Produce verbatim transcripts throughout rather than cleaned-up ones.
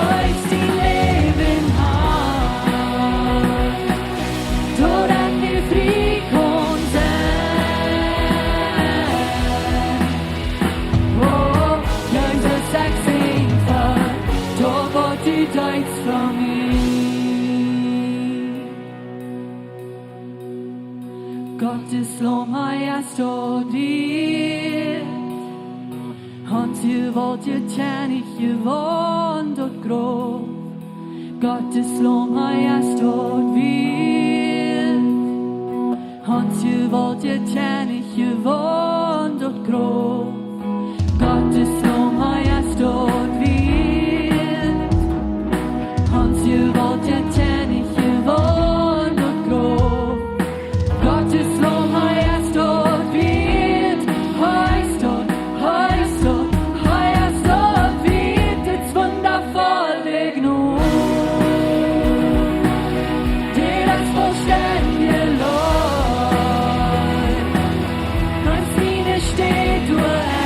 Aus dien Läwen ha, doa daut wie frie kjennen sennen. Oh, Jesus, ekj sing fa, doa waut du deetst fa mie. Gott, sien Laum, hee es doa, dee haft de Welt jekjennich jewonnt daut Grauf. Gott, sien Laum, hee es doa, dee haft de Welt jekjennich jewonnt daut Grauf. Gott, sien Laum, hee es doa, dee haft de Welt jekjennich jewonnt daut Grauf. Gott, sien Laum, hee es doa, dee, hee es doa, hee es doa, hee es doa, dee, dit wundafolle Jnod. Dit es vollstendje Leew. Aus siene Städ doa es,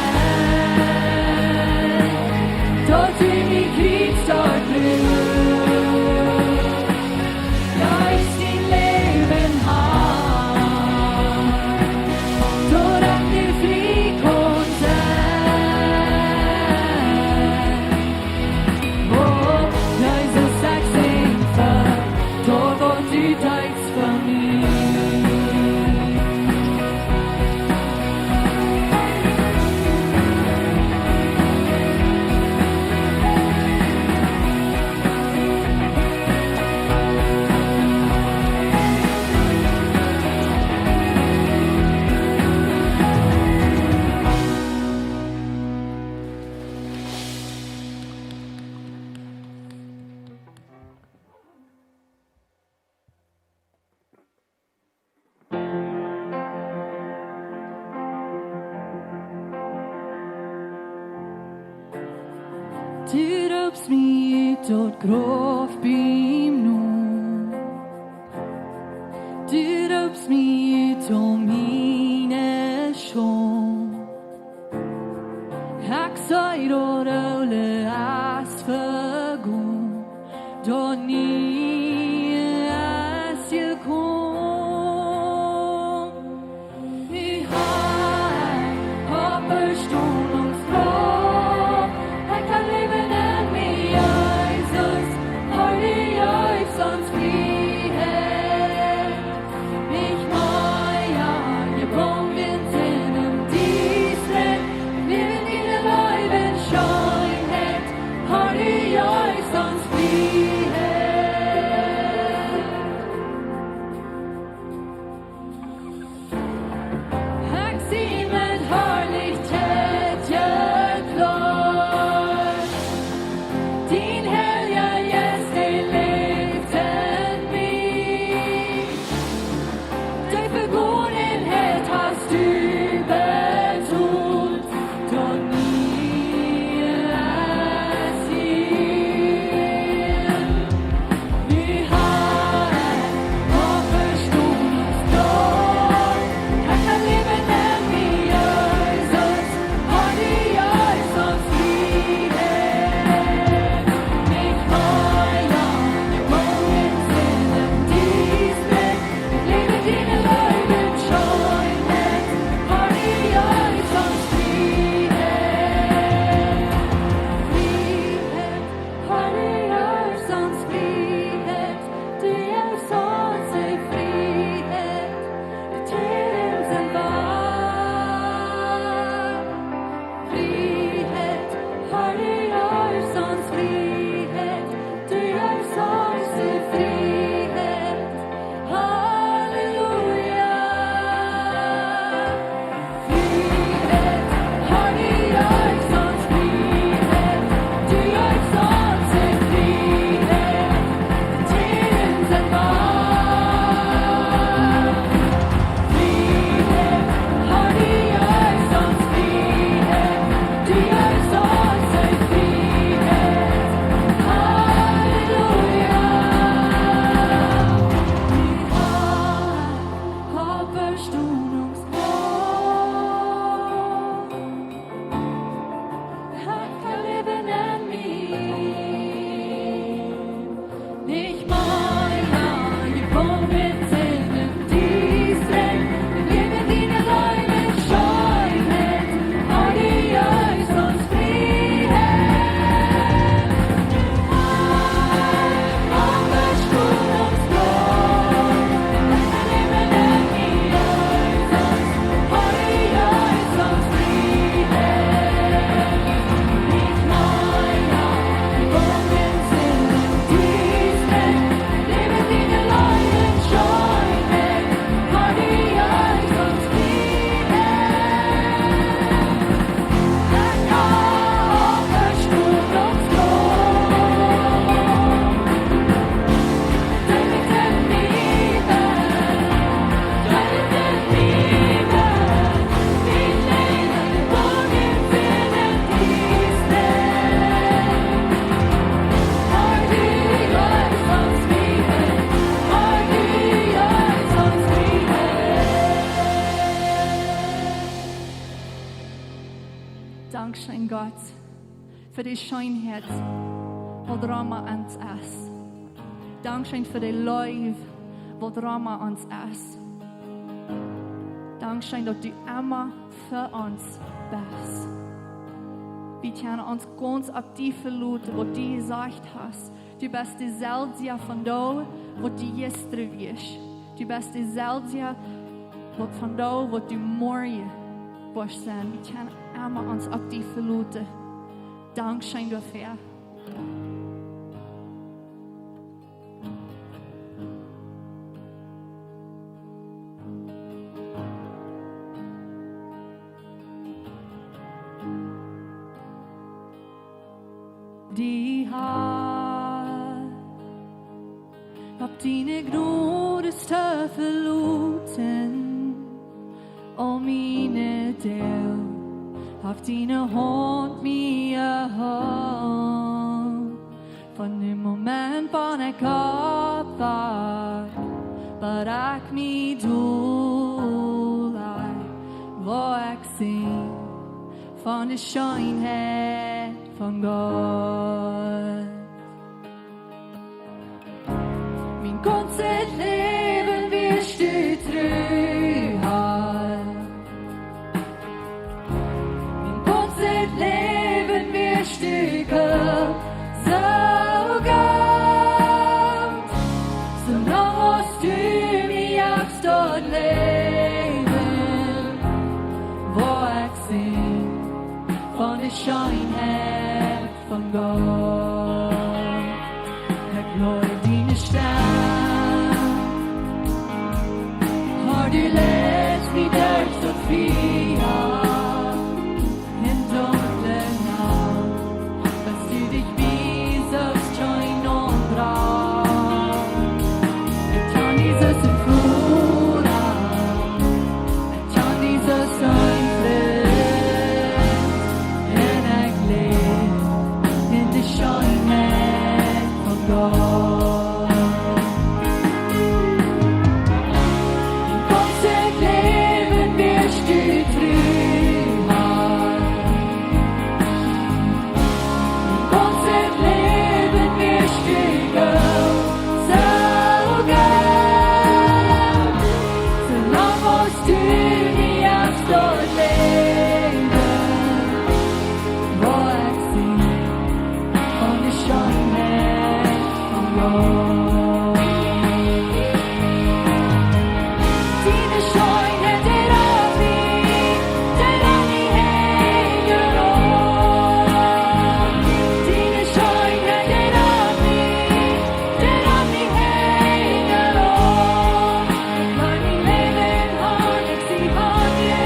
daut du mie kjrichst doa rut. Aus dien Läwen ha, doa daut wie frie kjennen sennen. Oh, Jesus, ekj sing fa, doa waut du deetst fa mie. Du roopst mie ut daut Grauf biem Nomen. Du roopst mie ut om miene Schaund. Ekj saj, daut Oole es vegonen, daut Niee es jekomen. Ekj hab Oppstonunk, ekj kaun läwen en mie, Jesus, hee jeft ons Frieheit. Nich mea jebungen sennen, dee Frie, läwen en de Leew un Scheenheit, hee jeft ons Frieheit. Gott, fa de Scheenheit, waut rom ons es. Dankscheen fa de Leew, waut rom ons es. Dankscheen, daut du emma fa ons best. Wie kjennen ons gaunz opp die veloten, waut du jesajcht hast. Du best deselwja vondoag, waut du jistren wieescht. Du best deselwja, waut vondoag, waut du morjen woascht sennen. Wie kjennen emma ons opp die veloten. Dankscheen doafäa. Die Har, opp diene Jnod es to veloten, om miene Deel, opp diene Haunt mie hool. Von däm Moment, wan ekj oppwak, bat ekj mie dol laj, woa ekj sinjen von de Scheenheit von Gott. Mien gaunzet Läwen wieescht du tru, Har. Mien gaunzet Läwen wieescht du goot, soo goot. Soo lang aus du mie jefst daut Läwen, woa ekj sinjen von de Scheenheit von Gott. Ekj low diene Stemm. Har, du leitst mie derch daut Fia un derch de Nacht, bat du die bie mie best, kjeen aundra. Ekj kjan die aus een Voda, ekj kjan die aus een Frint, un ekj läw en de Scheenheit von Gott. Mien gaunzet Läwen wieescht du tru, Har. Mien gaunzet Läwen wieescht du goot, soo goot. Soo lang aus du mie jefst daut Läwen, woa ekj sinjen von de Scheenheit von Gott. Diene Scheenheit, dee rät mie, dee rät mie hinjaraun. Diene Scheenheit, dee rät mie, dee rät mie hinjaraun. Ekj woa mien Läwen aun, ekj sie aun die.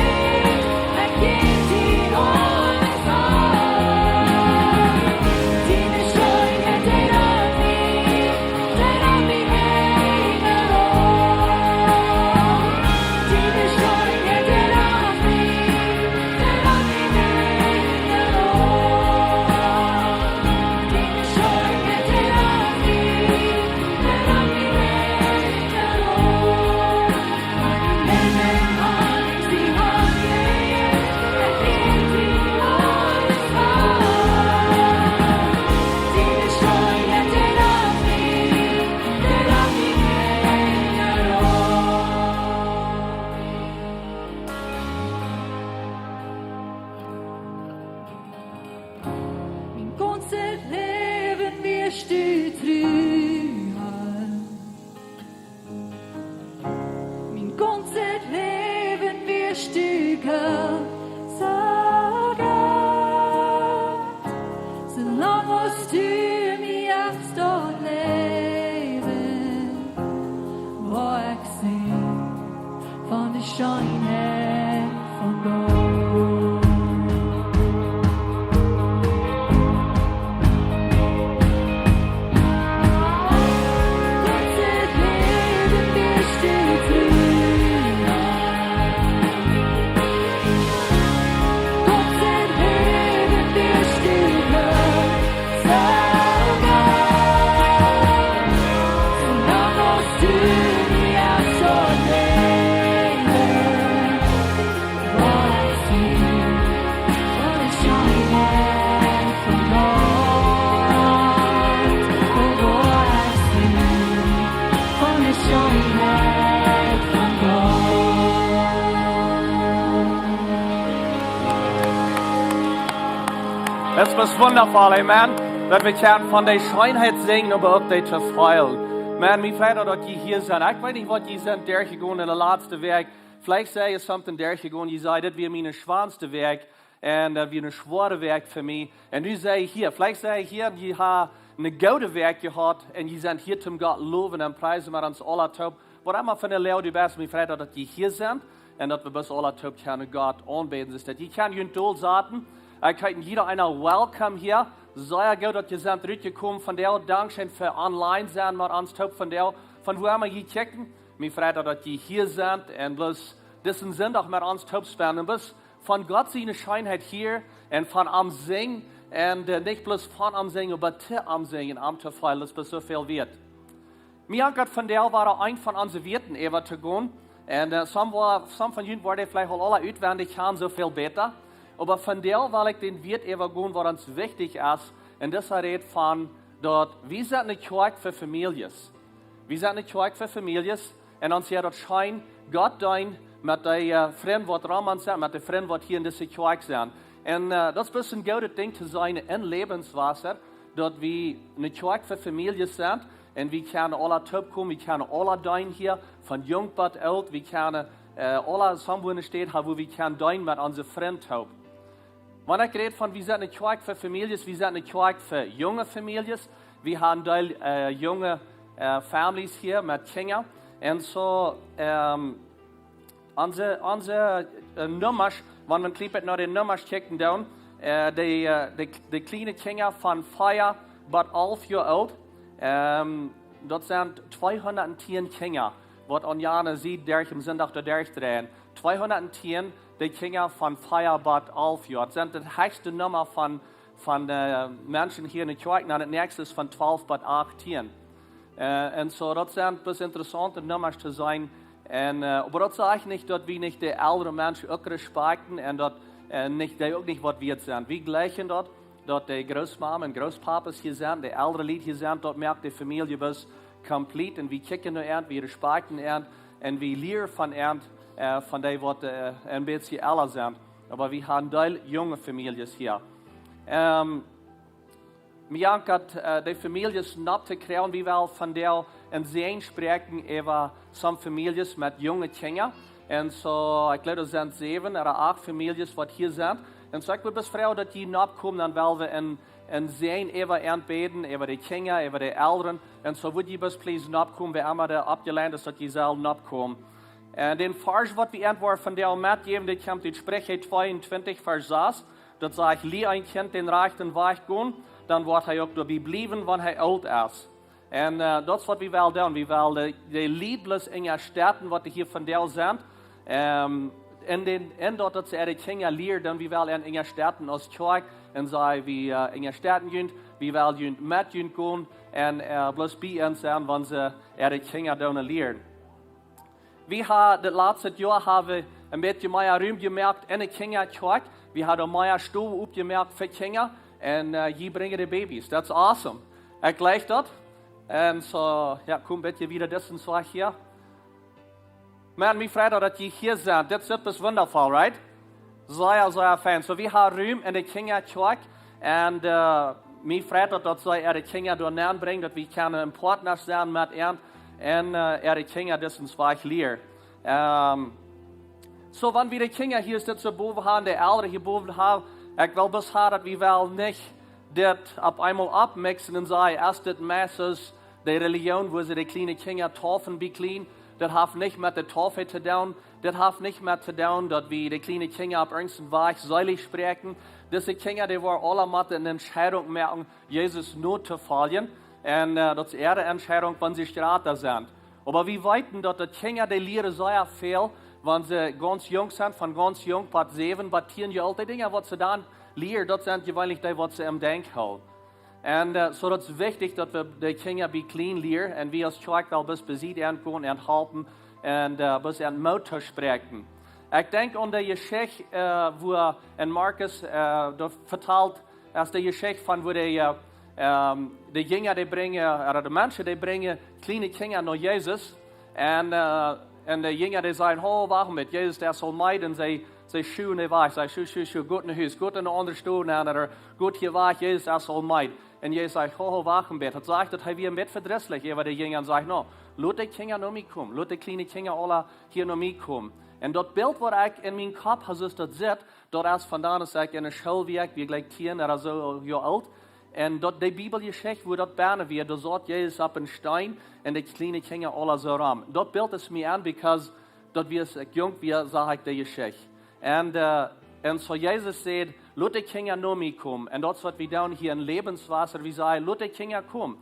Mien gaunzet Läwen wieescht du tru, Har. Mien gaunzet Läwen wieescht du goot, soo goot. Soo lang aus du mie jefst daut Läwen, woa ekj sinjen von de Scheenheit von Gott. Es wundervoll, amen. Daut wie kjennen von de Scheenheit sinjen, oba uk dee to feelen. Man, mie freit daut, daut jie hia sent. Ekj weet nich, waut jie sent derchjegonen enne latste Wäakj. Veleicht sie jie something derchjegonen, jie säden, dit wia miene schwoaste Wäakj. Un daut wia eene schwoare Wäakj fa mie. Un nu sie jie hia. Veleicht sie jie hia un jie haben eene goode Wäakj jehaut. Un jie sent hia, om Gott lowen un priesen, met ons aula toop. Waut emma fa eene Loag du best, mie freit daut, daut jie hia sent. Un daut wie bloos aula toop kjennen Gott aunbäden. Soo daut jie kjennen junt dolsaten. Ekj heet jieda eena welcome hia. Sea goot, daut jie sent rutjekomen vondoag. Dankscheen fa online sennen met ons toop vondoag. Von wua emma jie kjikjen. Mie freit daut, daut jie hia sent. Un bloos disen Sindach met ons toop spenden. Bloos von Gott siene Scheenheit hieren un von am sinjen. Un nich bloos von am sinjen, oba to am sinjen, am to feelen. Daut es bloos soo väl wieet. Mie jankat vondoag wada eent von onse Wieeten äwa to gonen. Un some, some von junt woaren veleicht aul aula utwendich kjanen, soo väl bäta. Oba vondoag well ekj dän Wieet äwa gonen, waut ons wichtich es. Un daut rät von daut wie sent eene Kjoakj fa Famieljes. Wie sent eene Kjoakj fa Famieljes. Un ons hia daut scheen Gott deenen met dee Frind, waut rom ons sent, met dee Frind, waut hia en dise Kjoakj sent. Un daut es bloos een goodet Dinkj to sennen en Läwenswota, daut wie eene Kjoakj fa Famieljes sent. Un wie kjennen aula toop komen, wie kjennen aula deenen hia, von junk bat oolt, wie kjennen aula somewhere enne Städ haben, wua wie kjennen deenen met onse Frind toop. Wan ekj räd von, wie sent eene Kjoakj fa Famieljes, wie sent eene Kjoakj fa junge Famieljes, wie haben een Deel junge families hia met Kjinja. Un soo, onse, onse Nummasch, wan wie een kjlien bät no de Nummasch kjikjen doonen, de kjliene Kjinja von vea bat alf Joa oolt, daut sent tweehundat tieen Kjinja, waut aun jane Sied derch em Sindach doa derchdreien. Tweehundat tieen, de Kjinja von vea bat alf Joa. Daut sent de hechste Numma von de Menschen hia en de Kjoakj. Dan daut näakjste es von twalf bat achttieen. Un soo, daut sent bloos interessaunte Nummasch to seenen. Un oba daut sajcht nich, daut wie nich de eldre Menschen uk respakjten un daut nich, dee uk nich waut wieet sent. Wie jleichen daut, daut de Grootmama un Grootpapas hia sent, de eldre Lied hia sent, daut moakt de Famielje bloos complete. Un wie kjikjen no an, wie respakjten an un wie lieren von an, von dee, waut een bät elra sent. Oba wie haben een Deel junge Famieljes hia. Mie jankat, de Famieljes nopp to kjrieen, wie wellen vondoag een Säajen spräakjen äwa some Famieljes met junge Kjinja. Un soo, ekj jleew, daut sent säwen ooda acht Famieljes, waut hia sent. Un soo, ekj wudd bloos froagen, daut jie nopp komen, dan well wie een Säajen äwa an bäden, äwa de Kjinja, äwa de Elren. Un soo wudd jie bloos please nopp komen, wäa emma doa oppjeleent es, daut jie sellen nopp komen. Un dän Varsch, waut wie an woaren vondoag metjäwen, dee kjemt ut Spricha tweeuntwintich, Varsch sas. Daut sajcht: Lia een Kjint dän rajchten Wajch gonen, dan woat hee uk doabie bliewen, wan hee oolt es. Un daut es, waut wie wellen doonen. Wie wellen de Lied bloos unjastetten, waut dee hia vondoag sent. Un daut, daut see äare Kjinja lieren, dan wie wellen an unjastetten aus Kjoakj. Un saj wie: Wie unjastetten junt, wie wellen junt, met junt gonen un bloos bie an sennen, wan see äare Kjinja doonen lieren. Wie haben daut latste Joa haben wie een bät mea Rum jemoakt en de Kjinjakjoakj. Wie haben doa mea Stowen oppjemoakt fa Kjinja. Un jie brinjen de Babys. That's awesome. Ekj jleich daut. Un soo, jo, kom een bät wieda distance wajch hia. Man, mie freit daut, daut jie hia sent. Dit es wundafoll, right? Sea, sea fein. Soo, wie haben Rum en de Kjinjakjoakj. Un mie freit daut, daut see äare Kjinja doa nenn brinjen, daut wie kjennen een Partner sennen met an un äare Kjinja distance wajch lieren. Soo, wan wie de Kjinja hia soo bowen haben, de Elren hia bowen haben, ekj well bloos haben, daut wie wellen nich dit opp eemol oppmixen un sajen: Es dit mea soo aus de Relijoon, wua see de kjliene Kjinja taufen bie kjlien? Daut haft nich met de Taufe to doonen. Daut haft nich met to doonen, daut wie de kjliene Kjinja opp irjent een Wajch seelich spräakjen. Dise Kjinja, dee woaren aula motten eene Entscheidunk moaken, Jesus notofoljen. Un daut es äare Entscheidunk, wan see jrata sent. Oba wie weeten, daut de Kjinja, dee lieren sea väl, wan see gaunz junk sent, von gaunz junk bat säwen, bat tieen Joa oolt. De Dinja, waut see dan lieren, daut sent jeweenlich dee, waut see em Denkj hoolen. Un soo, daut es wichtich, daut wie de Kjinja bie kjlien lieren. Un wie aus Kjoakj wellen bloos bie an gonen un halpen un bloos an Moot toospräakjen. Ekj denkj aun de Jeschicht, wua en Markus, daut vetalt, es de Jeschicht von, wua de, de Jinja, dee brinjen, ooda de Menschen, dee brinjen kjliene Kjinja no Jesus. Un, un de Jinja, dee sajen: Oh, wacht met, Jesus, dee es aul meed. Un see See schuwen de Wajch, see schu, schu, schu, got no Hus, got en eene aundre Stow nenn, ooda got hia wajch, Jesus es aul meed. Un Jesus sajcht: "Ho, ho, wacht een bät." Daut sajcht, daut hee wia een bät vedrisslich äwa de Jinja un sajcht: "No, lot de Kjinja no mie komen, lot de kjliene Kjinja aula hia no mie komen." Un daut Bilt, waut ekj en mienen Kopp ha, soo aus daut sitt, daut es von dan aus ekj enne School wia, ekj wia jlikj tieen ooda soo Joa oolt. Un daut, de Bibeljeschicht, wua daut bennen wia, doa saut Jesus opp een Steen un de kjliene Kjinja aula soo rom. Daut Bilt es mie aun, because daut wia, aus ekj junk wia, sach ekj de Jeschicht. Un, äh, un soo Jesus säd: "Lot de Kjinja no mie komen." Un daut es, waut wie doonen hia en Lebenswasser. Wie sajen: "Lot de Kjinja komen."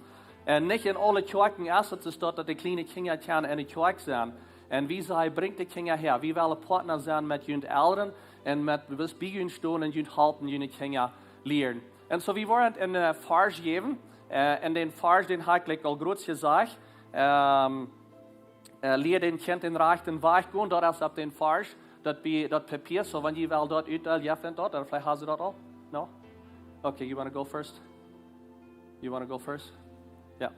Un nich en aule Kjoakjen es daut, es daut, daut de kjliene Kjinja kjennen enne Kjoakj sennen. Un wie sajen: "Brinjt de Kjinja häa." Wie wellen Partner sennen met june Elren un met, waut bie june stonen un june halpen, june Kjinja lieren. Un soo, wie woaren een, äh, Varsch jäwen. Äh, un dän Varsch, dän ha ekj jlikj aul groz jesajcht. Ähm, äh, lia dän Kjint dän rajchten Wajch gonen, daut es opp dän Varsch, daut bie, daut Papia, soo wan jie wellen daut utdeelen, jo, finjt daut, ooda veleicht ha see daut aul? No? Okay, you wanna go first? You wanna go first? Jo.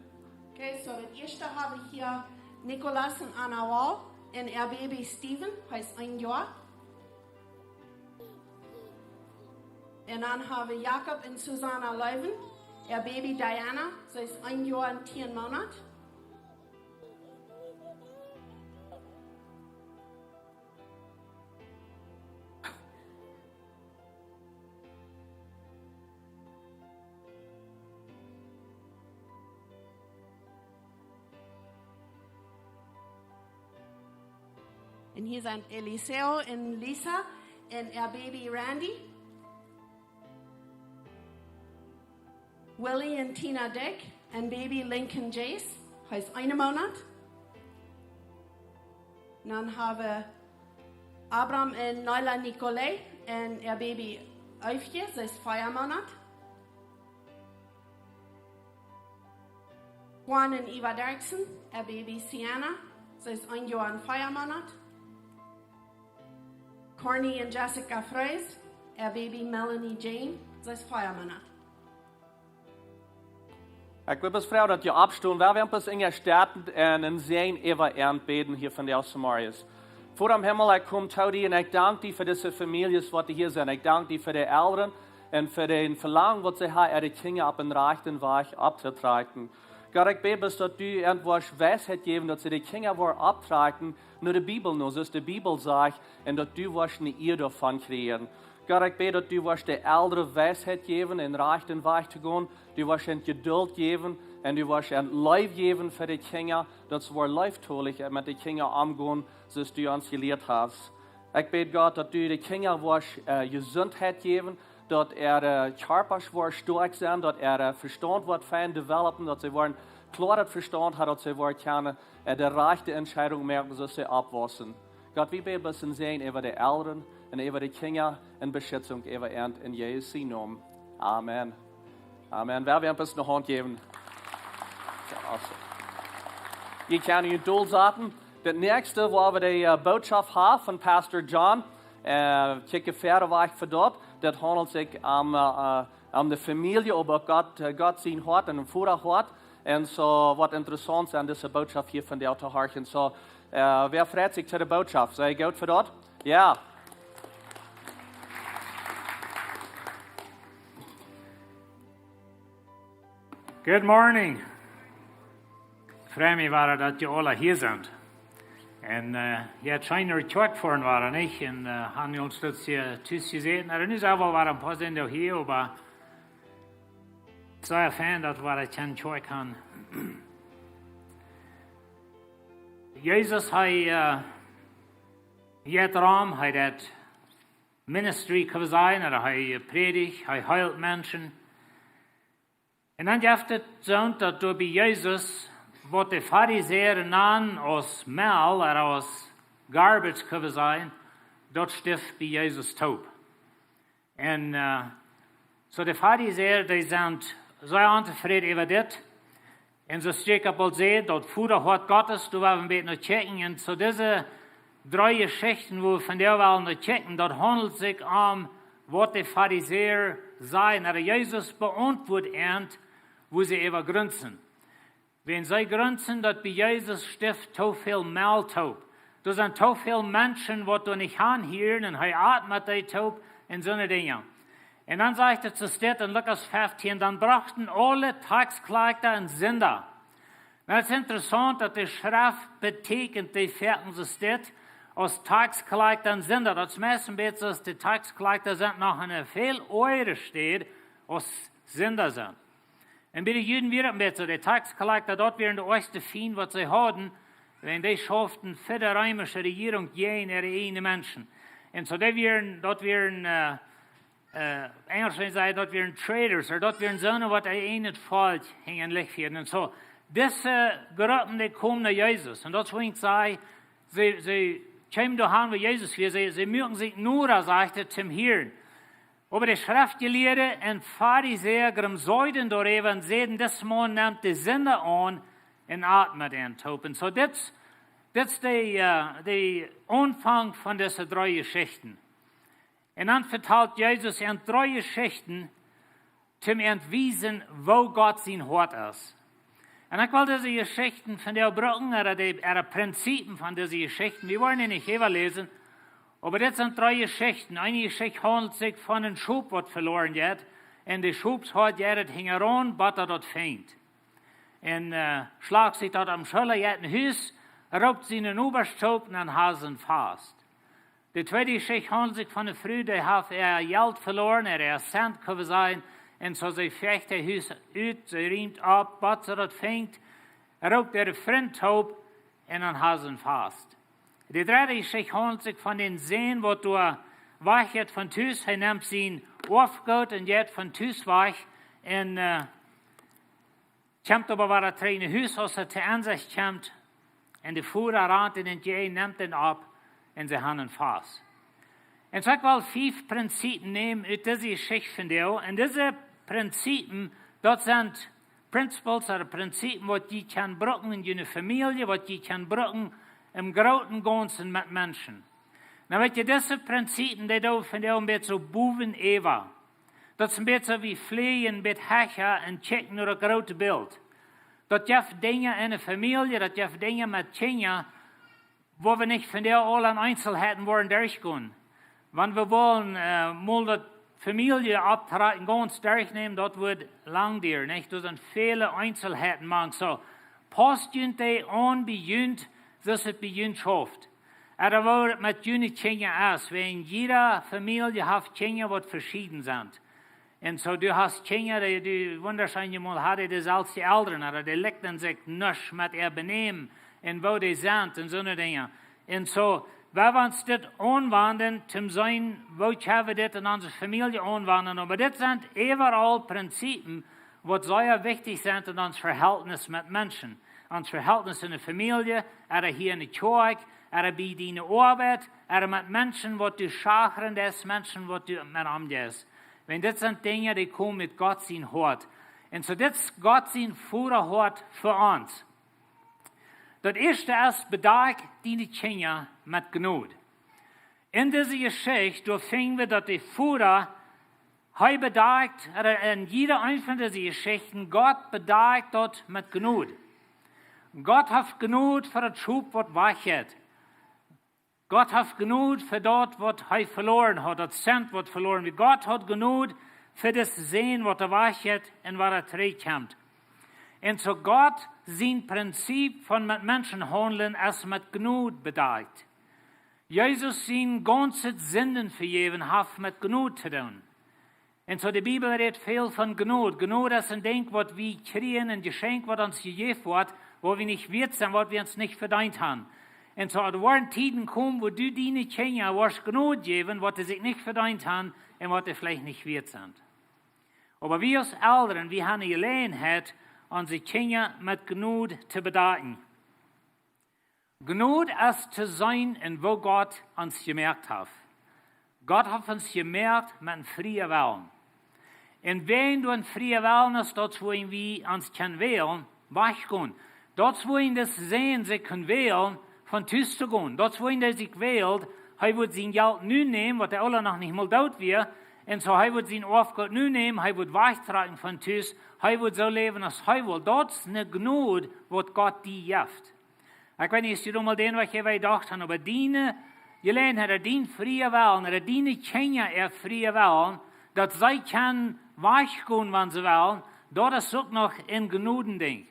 Okay, soo daut ieeschte ha wie hia Nicolas un Anna Wall un äa Baby Steven, hee es een Joa. Un dan ha wie Jakob un Susanna Leuven, äa Baby Diana, see es een Joa un tieen Moonat. Un hia sent Eliseo un Lisa un äa Baby Randy. Willie un Tina Dyck un Baby Lincoln Jace, hee es een Moonat. Dan ha wie Abram un Nyla Nicolai un äa Baby Eefje, see es vea Moonat. Juan un Eva Derksen, äa Baby Sienna, see es een Joa un vea Moonat. Corny un Jessica Freys, äa Baby Melanie Jane, see es vea Moonat. Ekj wull bloos froagen, daut jie oppstonen, wiels wie haben bloos en june Städ un een Säajen äwa an bäden hia vondoag zemorjes. Voda em Himmel, ekj kom to die un ekj dank die fa dise Famieljes, waut hia sent. Ekj dank die fa de Elren un fa dän Velangen, waut see haben, äare Kjinja opp dän rajchten Wajch opptotrakjen. Gott, ekj bäd bloos, daut du an woascht Weisheit jäwen, daut see de Kjinja woaren opptrakjen no de Bibel, no soo aus de Bibel sajcht, un daut du woascht ne Ea doavon kjrieen. Gott, ekj bäd, daut du woascht de Elren Weisheit jäwen, dän rajchten Wajch to gonen, du woascht an Jedult jäwen, un du woascht an Leew jäwen fa de Kjinja, daut see woaren leeftolich met de Kjinja omgonen, soo aus du ons jelieet hast. Ekj bäd, Gott, daut du de Kjinja woascht, äh, Jesundheit jäwen, daut äare, äh, Kjarpasch woaren stoakj sennen, daut äa, äh, Vestaunt woat fein developen, daut see woaren kloaret Vestaunt haben, daut see woaren kjennen, äh, de rajchte Entscheidunk moaken, soo aus see oppwaussen. Gott, wie bäden bloos en Säajen äwa de Elren un äwa de Kjinja un Beschitzunk äwa an, en Jesus sienen Nomen. Amen. Amen. Woa wie am bloos ne Haunt jäwen? Jo, awesome. Jie kjennen june Stool saten. Daut näakjste, wua wie de, äh, Bootschoft haben von Pastor John, äh, kjikj wieda wajch von doa. Daut haundelt sikj om, äh, äh, om de Famielje, oba Gott, äh, Gott sien Hoat un een Voda Hoat. Un soo waut interessaunt aun dise Bootschoft hia vondoag to horchen. Soo, äh, wäa freit sikj to de Bootschoft? Sent jie goot fa daut? Jo. Good morning. Frei mie, wada, daut jie aula hia sent. Un, äh, jo, et schient eene Kjoakj fa ons, wada nich? Un, äh, haben wie ons daut hia tus jeseenen. Oba nu sent wie wada een poa Sindach hia, oba sea fein, daut wie wada eene Kjoakj haben. Jesus, hee, äh, jeit rom, hee deed Ministry, kaun wie sajen, ooda hee prädicht, hee heelt Menschen. Un dan jeft et soont, daut doa bie Jesus, waut de Farisäa nanen aus Mell ooda aus garbage, kaun wie sajen, daut stift bie Jesus toop. Un, äh, soo de Farisäa, dee sent sea ontofräd äwa dit. Un soo aus Jakob aul säd, daut Voda Hoat Gottes, doa woa wie een bät no kjikjen. Un soo dise dree Jeschichten, wua wie vondoag wellen no kjikjen, daut haundelt sikj om waut de Farisäa sajen. Oba Jesus beauntwuat an, wua see äwa grunzen. Wan see grunzen, daut bie Jesus stift too väl Mell toop, Doa sent too väl Menschen, waut doa nich han hieren, un hee at met dee toop un soone Dinja. Un dan sajcht et soo steit en Lukas feftieen: Dan brochten aule Taxkjlakjta un Sinda. Nu, et es interessaunt, daut de Schreft betieekjent dee foaken soo steit aus Taxkjlakjta un Sinda. Daut es meist een bät soo aus de Taxkjlakjta sent noch en eene väl oajere Städ aus Sinda sent. Un bie de Juden wia et een bät soo, de Taxkjlakjta, daut wieren de oajste Fiend, waut see hauden, wiels dee schauften fa de reemische Rejierunk jäajen äare ieejne Menschen. Un soo, dee wieren, daut wieren, äh, äh, Enjlisch säd, daut wieren traitors, ooda daut wieren soone, waut äa ieejnet Volkj hinjaren Rügjen fieeden. Un soo, dise Gruppen, dee kjeemen no Jesus. Un daut es, wua ekj saj, see, see kjeemen doahan, wua Jesus wia. See, see muaken sikj noda, sajcht et, toom hieren. Oba de Schreftjelieede un Farisäa grumsaulden doaräwa un säden: Dis Maun nemt de Sinda aun un at met an toop. Un soo, dit, dit es de, äh, de Aunfank von dise dree Jeschichten. Un dan vetalt Jesus an dree Jeschichten, toom an wiesen, woo Gott sien Hoat es. Un ekj well dise Jeschichten von dee brucken, ooda de, ooda Prinzipien von dise Jeschichten. Wie woaren dee nich äwaläsen, oba dit sent dree Jeschichten. Eene Jeschicht haundelt sikj von een Schop, waut veloaren jeit. Un de Schopshoad jeit hinjaraun, bat hee daut finjt. Un, äh, schlajcht sikj daut aum Schulla, jeit no Hus, roopt sienen Obasch toop un dan haft hee am fast. De tweede Jeschicht haundelt sikj von eene Fru, dee haft äa Jelt veloaren, äa, äa Cent, kjenn wie sajen. Un soo, see focht äa Hus ut, see riemt opp, bat see daut finjt, roopt äaren Frint toop un dan haft hee am fast. De dredde Jeschicht haundelt sikj von dän Sän, waut doa wajchjeit von Tus. Hee nemt sien Oafgoot un jeit von Tus wajch un, äh, kjemt oba wada trigj no Hus, aus hee to Ensecht kjemt. Un de Voda rant am entjäajen, nemt am opp un see han am fast. Un soo ekj well fief Prinzipien nämen ut dise Jeschicht von dee. Un dise Prinzipien, daut sent principles ooda Prinzipien, waut jie kjennen brucken en june Famielje, waut jie kjennen brucken em grooten Gaunzen met Menschen. Nu weet jie, dise Prinzipien, dee doo wie von dee een bät soo bowen äwa. Daut es een bät soo aus fleajen een bät hecha un kjikjen no daut groote Bilt. Daut jeft Dinja en eene Famielje, daut jeft Dinja met Kjinja, wua wie nich von dee aule Eenselheiten woaren derchgonen. Wan wie wellen, äh, mol daut Famieljeopptrakjen gaunz derchnämen, daut woat lang dieren, nich? Doa sent väle Eenselheiten mank. Soo, paust junt dee aun bie junt, soo aus et bie junt schauft. Ooda woo et met june Kjinja es, wiels jiede Famielje haft Kjinja, waut veschieden sent. Un soo, du hast Kjinja, dee, dee wundasch eenjemol, haft dee deeselwje Elren, ooda dee likjten sikj nuscht met äa Benämen un woo dee sent un soone Dinja. Un soo, wie woaren dit aunwenjen, toom seenen, woo kjenn wie dit en onse Famielje aunwenjen. Oba dit sent äwaraul Prinzipien, waut sea wichtich sent en ons Vehältnis met Menschen. Ons Vehältnis en de Famielje, ooda hia en de Kjoakj, ooda bie diene Oabeit, ooda met Menschen, waut du schakren deist, Menschen, waut du met omjeist. Wiels dit sent Dinja, dee komen ut Gott sien Hoat. Un soo, dit es Gott sien Vodahoat fa ons. Daut ieeschte es: Bedakj diene Kjinja met Jnod. En dise Jeschicht, doa finj wie, daut de Voda, hee bedakjt, ooda en jiede eent von dise Jeschichten, Gott bedakjt daut met Jnod. Gott haft Jnod fa daut Schop, waut wajchjeit. Gott haft Jnod fa daut, waut hee veloaren haft, daut Cent, waut veloaren wia. Gott haft Jnod fa dän Sän, waut wajchjeit un wada trigj kjemt. Un soo, Gott sien Prinzip von met Menschen haundlen es met Jnod bedakjt. Jesus sien gaunzet Sinden vejäwen haft met Jnod to doonen. Un soo, de Bibel rät väl von Jnod. Jnod es een Dinkj, waut wie kjrieen, een Jeschenkj, waut ons jejäft woat, wua wie nich wieet sent, waut wie ons nich vedeent han. Un soo, et woaren Tieden komen, wua du diene Kjinja woascht Jnod jäwen, waut see sikj nich vedeent han un waut see veleicht nich wieet sent. Oba wie aus Elren, wie han de Jeläajenheit, onse Kjinja met Jnod to bedakjen. Jnod es to seenen en woo Gott ons jemoakt haft. Gott haft ons jemoakt met een frieen Wellen. Un wiels doa een frieen Wellen es, daut es wua wie ons kjennen wälen, wajchgonen. Daut es wua de Sän sikj kunn wälen, von Tus to gonen. Daut es wua hee sikj wäld, hee wudd sien Jelt nu nämen, waut hee aul noch nich mol doot wia. Un soo, hee wudd sien Oafgoot nu nämen, hee wudd wajchtrakjen von Tus, hee wudd soo läwen aus hee wull. Daut es ne Jnod, waut Gott die jeft. Ekj weet nich, es du doa mol dän Wajch jedocht han, oba diene Jeläajenheit, ooda dien frie Wellen, ooda diene Kjinja äa frie Wellen, daut see kjennen wajchgonen, wan see wellen, daut es uk noch een Jnodendinj.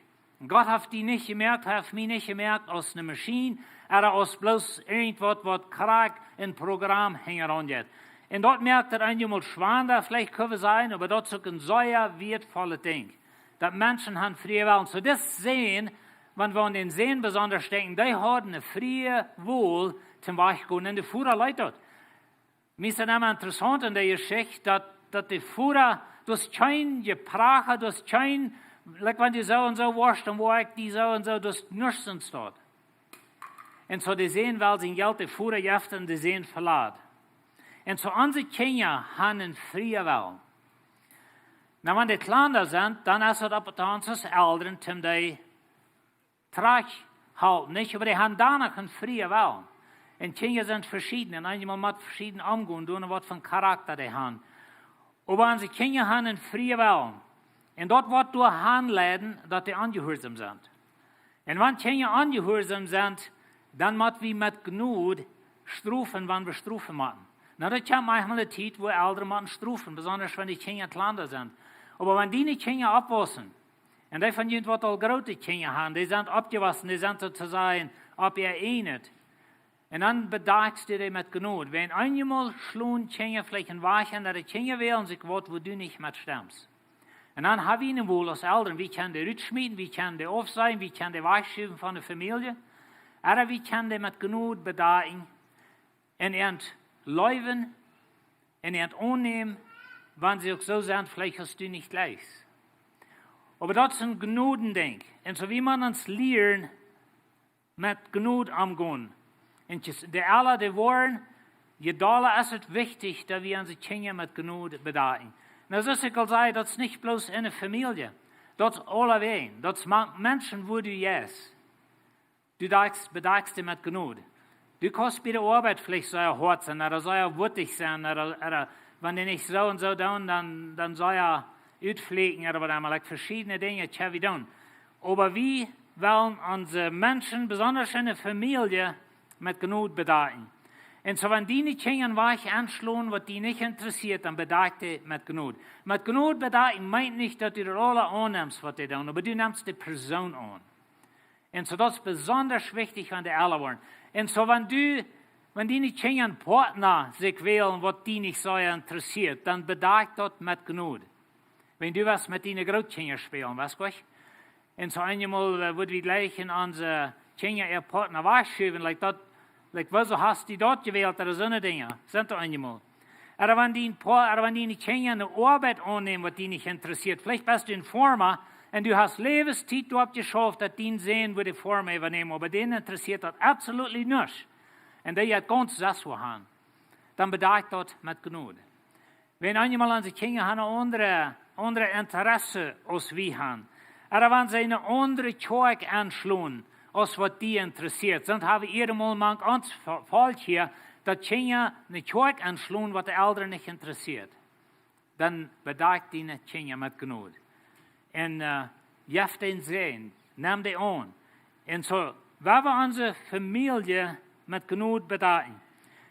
Gott haft die nich jemoakt, hee haft mie nich jemoakt aus ne Maschien, ooda aus bloos irjentwaut, waut krakjt een Program hinjaraun jeit. Un daut moakt daut eenjemol schwanda, veleicht kjenn wie sajen, oba daut es uk een sea wieetvollet Dinj. Daut Menschen han frie Wellen. Soo, dis Sän, wan wie aun dän Sän besonda denkjen, dee haud ne frie Wol toom wajchgonen. Un de Voda leet daut. Mie es daut emma interessaunt en de Jeschicht, daut, daut de Voda, daut es kjeen Jepracha, daut es kjeen, like, wan du soo un soo woascht, dan woa ekj die soo un soo, daut es nuscht en Staut. Un soo de Sän well sien Jelt, de Voda jeft un de Sän velat. Un soo onse Kjinja han een frie Wellen. Na, wan dee kjlanda sent, dan es daut opp to ons aus Elren, toom dee trajchthalpen, nich? Oba dee han dan noch een frie Wellen. Un Kjinja sent veschieden, un eenjemol met veschieden omgonen, doonen waut fa Charakta dee han. Oba onse Kjinja han een frie Wellen. Un daut woat doa hanleiden, daut dee onjehuarsom sent. Un wan Kjinja onjehuarsom sent, dan mott wie met Jnod strofen, wan wie strofen motten. Na, daut kjemt maunchmol de Tiet, wua Elren motten strofen, besonda wan de Kjinja kjlanda sent. Oba wan diene Kjinja oppwaussen, un dee von junt, waut aul groote Kjinja han, dee sent oppjewossen, dee sent soo to sajen opp äa ieejnet. Un dan bedakjst du dee met Jnod. Wan eenjemol schlonen Kjinja veleicht een Wajch, un daut de Kjinja wellen sikj waut, wua du nich met stemst. Un dan ha wie ne Wol aus Elren, wie kjennen dee rutschmieten, wie kjennen dee aufsajen, wie kjennen dee wajchschuwen von de Famielje. Ooda wie kjennen dee met Jnod bedakjen un an leewen un an aunnämen, wan see uk soo sent, veleicht aus du nich jlikjst. Oba daut es een Jnodendinkj. Un soo wie wie ons lieren, met Jnod omgonen. Un je, de ella dee woaren, je dolla es et wichtich, daut wie onse Kjinja met Jnod bedakjen. Un soo aus ekj aul säd, daut es nich bloos en de Famielje. Daut es aulawäajen. Daut es mank Menschen, wua du jeist. Du dakjst, bedakjst dee met Jnod. Du kaust bie de Oabeit veleicht sea hoat sennen, ooda sea wuttich sennen, ooda, ooda wan dee nich soo un soo doonen, dan, dan sea utflieekjen, ooda waut emma, like, veschiedne Dinja, tja, wie doonen. Oba wie wellen onse Menschen, besonda en de Famielje, met Jnod bedakjen. Un soo, wan diene Kjinja een Wajch enschlonen, waut die nich interessieet, dan bedakj dee met Jnod. Met Jnod bedakjen meent nich, daut du daut aula aunnemst, waut dee doonen, oba du nemst de Persoon aun. Un soo, daut es besonda wichtich, wan dee ella woaren. Un soo, wan du, wan diene Kjinja een Partna sikj wälen, waut die nich soo interessieet, dan bedakj daut met Jnod. Wan du west met diene Grootkjinja spälen, west du? Un soo eenjemol, äh, wudd wie jlikj en onse Kjinja äa Partna wajchschuwen, like daut, like, woo soo hast du daut jewält, ooda soone Dinja, sent doa eenjemol. Ooda wan dien Pa-, ooda wan diene Kjinja ne Oabeit aunnämen, waut die nich interessieet. Veleicht best du een Farma un du hast Läwenstiet doaropp jeschauft, daut dien Sän wudd de Farma äwanämen, oba dän interessieet daut absolutely nich. Un dee jeit gaunz sest wua han. Dan bedakj daut met Jnod. Wan eenjemol onse Kjinja han ne aundre, aundre Interesse aus wie han. Ooda wan see ne aundre Kjoakj enschlonen, aus waut die interessieet. Soont ha wie emol mank ons Vo-, Volkj hia, daut Kjinja ne Kjoakj enschlonen, waut de Elren nich interessieet. Dan bedakj diene Kjinja met Jnod. Un, äh, jeff dän Sän, nemm dee aun. Un soo, wan wie onse Famielje met Jnod bedakjen.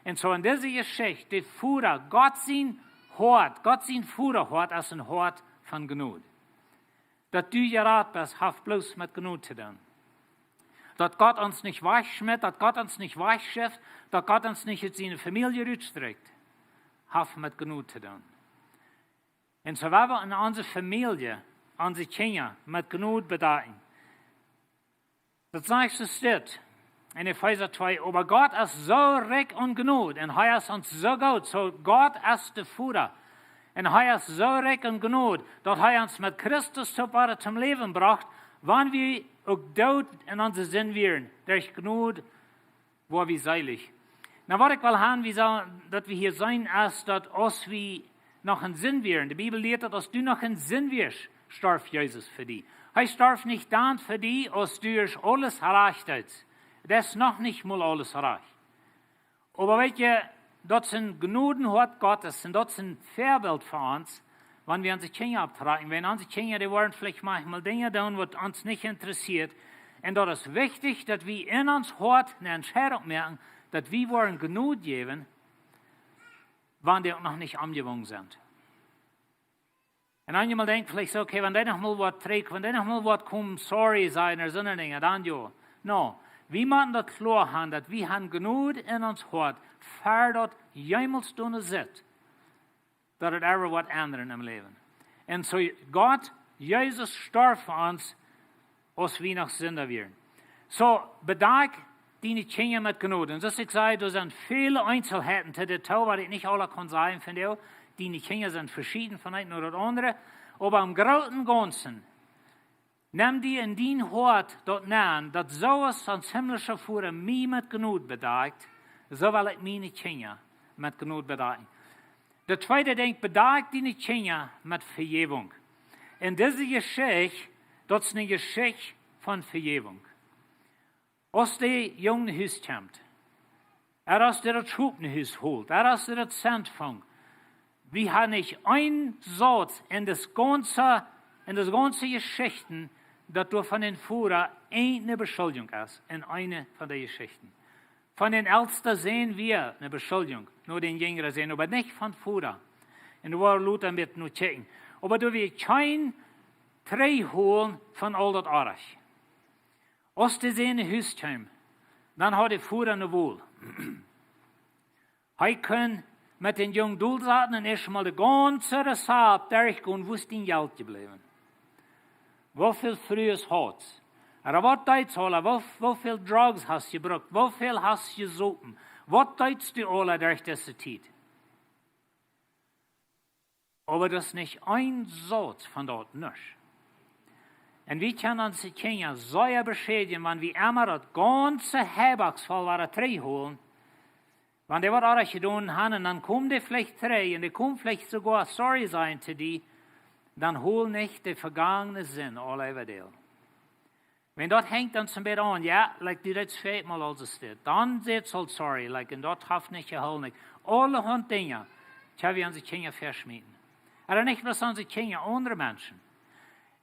Un soo en dise Jeschicht, de Voda, Gott sien Hoat, Gott sien Vodahoat es een Hoat von Jnod. Daut du jerat best, haft bloos met Jnod to doonen. Daut Gott ons nich wajchschmitt, daut Gott ons nich wajchschift, daut Gott ons nich ut siene Famielje rutstrikjt, haft met Jnod to doonen. Un soo wan wie en onse Famielje, onse Kjinja met Jnod bedakjen. Daut sajcht soo dit en Efeesa twee: Oba Gott es soo rikj en Jnod un hee es ons soo goot. Soo, Gott es de Voda. Un hee es soo rikj en Jnod, daut hee ons met Christus toop wada toom Läwen brocht, wan wie uk doot en onse Sind wieren. Derch Jnod woa wie seelich. Na, waut ekj well han, wie sellen, daut wie hia seenen, es daut aus wie noch en Sind wieren. De Bibel lieet daut aus du noch en Sind wieescht, storf Jesus fa die. Hee storf nich dan fa die, aus du aules rajcht deedst. Daut es noch nich mol aules rajcht. Oba weetst, daut es een Jnodenhoat Gottes un daut es een Väabilt fa ons, wan wie onse Kjinja opptrakjen. Wan onse Kjinja, dee woaren veleicht maunchmol Dinja doonen, waut ons nich interessieet. Un daut es wichtich, daut wie en ons Hoat eene Entscheidunk moaken, daut wie woaren Jnod jäwen, wan dee uk noch nich omjebungen sent. Un dan jemaunt denkjt veleicht soo: "Okay, wan dee noch mol waut trigj, wan dee noch mol waut kjemt, sorry sajen, ooda soone Dinja, dan jo." No, wie motten daut kloa haben, daut wie haben Jnod en ons Hoat, ver daut jemols doa sitt, daut et ever woat endren em Läwen. Un soo, Gott, Jesus storf fa ons, aus wie noch Sinda wieren. Soo, bedakj diene Kjinja met Jnod. Un soo aus ekj säd, doa sent väle Eenselheiten to dit, waut ekj nich aula kaun sajen von die. Diene Kjinja sent veschieden von eent no daut aundre. Oba em grooten Gaunzen, nem die en dien Hoat daut nenn, daut soo aus ons himlischa Voda mie met Jnod bedakjt, soo well ekj miene Kjinja met Jnod bedakjen. Daut tweede Dinkj: bedakj diene Kjinja met Vejäwunk. Un dise Jeschicht, daut es eene Jeschicht von Vejäwunk. Aus de Jung no Hus kjemt, ooda aus dee daut Schop no Hus holt, ooda aus dee daut Zent fangt, wie haben nich een Sauz en daut gaunze, en daut gaunze Jeschichten, daut doa von dän Voda eene Beschuldjunk es, en eene von de Jeschichten. Von dän elsten Sän wia eene Beschuldjunk no dän jinjren Sän, oba nich von Voda. Un doa woa wie lota met no kjikjen. Oba doa wia kjeen Trigjholen von aul daut Oaje. Aus de Sän no Hus kjeem, dan haud de Voda eene Wol. Hee kunn met dän Jung dolsaten un ieescht mol daut gaunze Rezapt derchgonen: Woo es dien Jelt jebläwen? Woo väl Frues haudst? Ooda waut deedst aula? Woo, woo väl Drugs hast jebrukt? Woo väl hast jesopen? Waut deedst du aula derch dise Tiet? Oba doa es nich een Sauz von daut, nuscht. Un wie kjennen onse Kjinja sea beschädjen, wan wie emma daut gaunze Heibaksvoll woaren trigjholen, wan dee waut Oajet jedonen haben, un dan komen dee veleicht trigj, un dee komen veleicht soogoa sorry sajen to die, dan hol nich de vegangne Sind aul äwa die. Wan daut henjt dan soo een bät aun, jo, like, du deetst väl mol aul soo dit. Dan säd see aul sorry, like, un daut haft nich jehoolen, like, aulahaunt Dinja, kjenn wie onse Kjinja veschmieten. Ooda nich bloos onse Kjinja, aundre Menschen.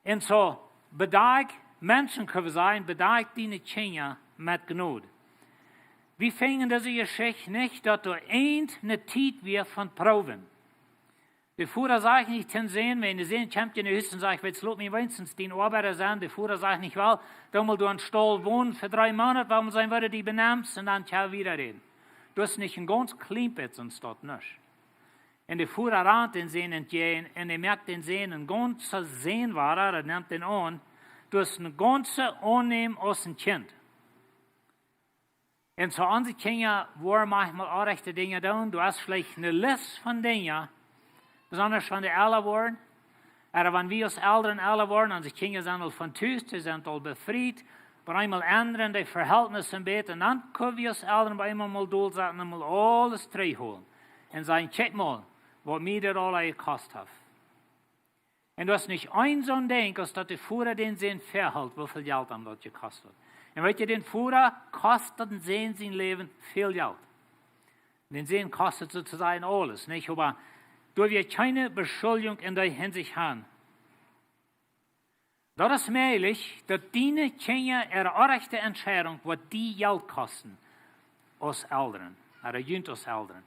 Un soo, bedakj, Menschen kjenn wie sajen, bedakj diene Kjinja met Jnod. Wie finjen dise Jeschicht nich, daut doa eene Tiet wia von Proowen. De Voda sajcht nich tom Sän, wan de Sän kjemt no Hus un sajcht: "Weetst, lot mie weens dien Oabeida sennen." De Voda sajcht nich: "Well, dan mol doa em Staul wonen fa dree Moonat, woa wie seenen, woo du die benemst, un dan kjenn wie wieda räden." Daut es nich een gaunz kjlien bät, soo es daut nich. Un de Voda rant dän Sän entjäajen, un hee moakt dän Sän een gaunza Sän woaren, hee nemt dän aun. Daut es een gaunza aunnämen aus een Kjint. Un soo onse Kjinja woaren maunchmol oaje Dinja doonen. Du hast veleicht eene List von Dinja, besonda wan dee ella woaren. Ooda wan wie aus Elren ella woaren, onse Kjinja sent aul von Tus, dee sent aul befriet. Opp eemol endren dee Vehältnisse een bät, un dan kjenn wie aus Elren opp eemol mol dolsaten un mol aules trigjholen. Un sajen: "Kjikj mol, waut mie dit aula jekost haft." Un daut es nich een soo een Dinkj, aus daut de Voda dän Sän vehoolt, woo väl Jelt am daut jekost haft. Un weetst, dän Voda kost daut dän Sän sien Läwen väl Jelt. Dän Sän kost et soo to sajen aules, nich? Oba doa wia kjeene Beschuldjunk en dee Hinsicht aun. Daut es mäajlich, daut diene Kjinja äare oaje Entscheidunk woat die Jelt kosten aus Elren, ooda junt aus Elren.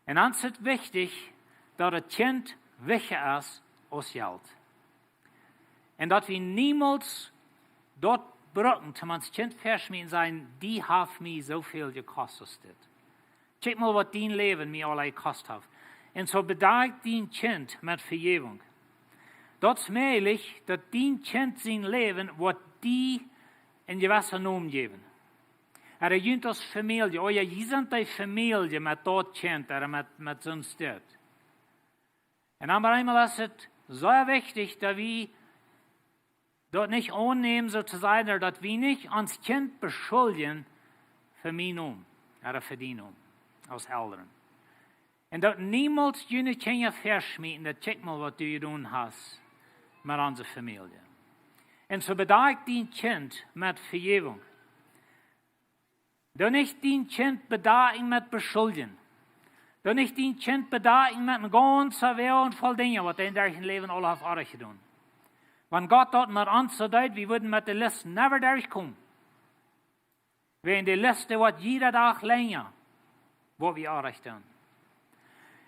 Un dan es et wichtich, daut daut Kjint wichtja es aus Jelt. Un daut wie niemols daut brucken, toom ons Kjint veschmieten, sajen: "Die haft mie soo väl jekost aus dit. Kjikj mol, waut dien Läwen mie aula jekost haft." Un soo bedakj dien Kjint met Vejäwunk. Daut es mäajlich, daut dien Kjint sien Läwen woat die een jewessa Nomen jäwen. Ooda junt aus Famielje, oh jo, jie sent dee Famielje met daut Kjint, ooda met, met soon Stekj. Un dan opp eemol es et sea wichtich, daut wie daut nich aunnämen, soo to sajen, daut wie nich ons Kjint beschuldjen fa mienen Nomen, ooda fa dienen Nomen, aus Elren. Un daut niemols june Kjinja veschmieten, daut: "Kjikj mol, waut du jedonen hast met onse Famielje." Un soo bedakj dien Kjint met Vejäwunk. Doo nich dien Kjint bedakjen met Beschuldjen. Doo nich dien Kjint bedakjen met een gaunza Woagen voll Dinja, waut dee derch daut Läwen aul haft oaje jedonen. Wan Gott daut met ons soo deed, wie wudden met de List never derchkomen. Wäajen de List woat jieda Dach lenja, waut wie aunrichten.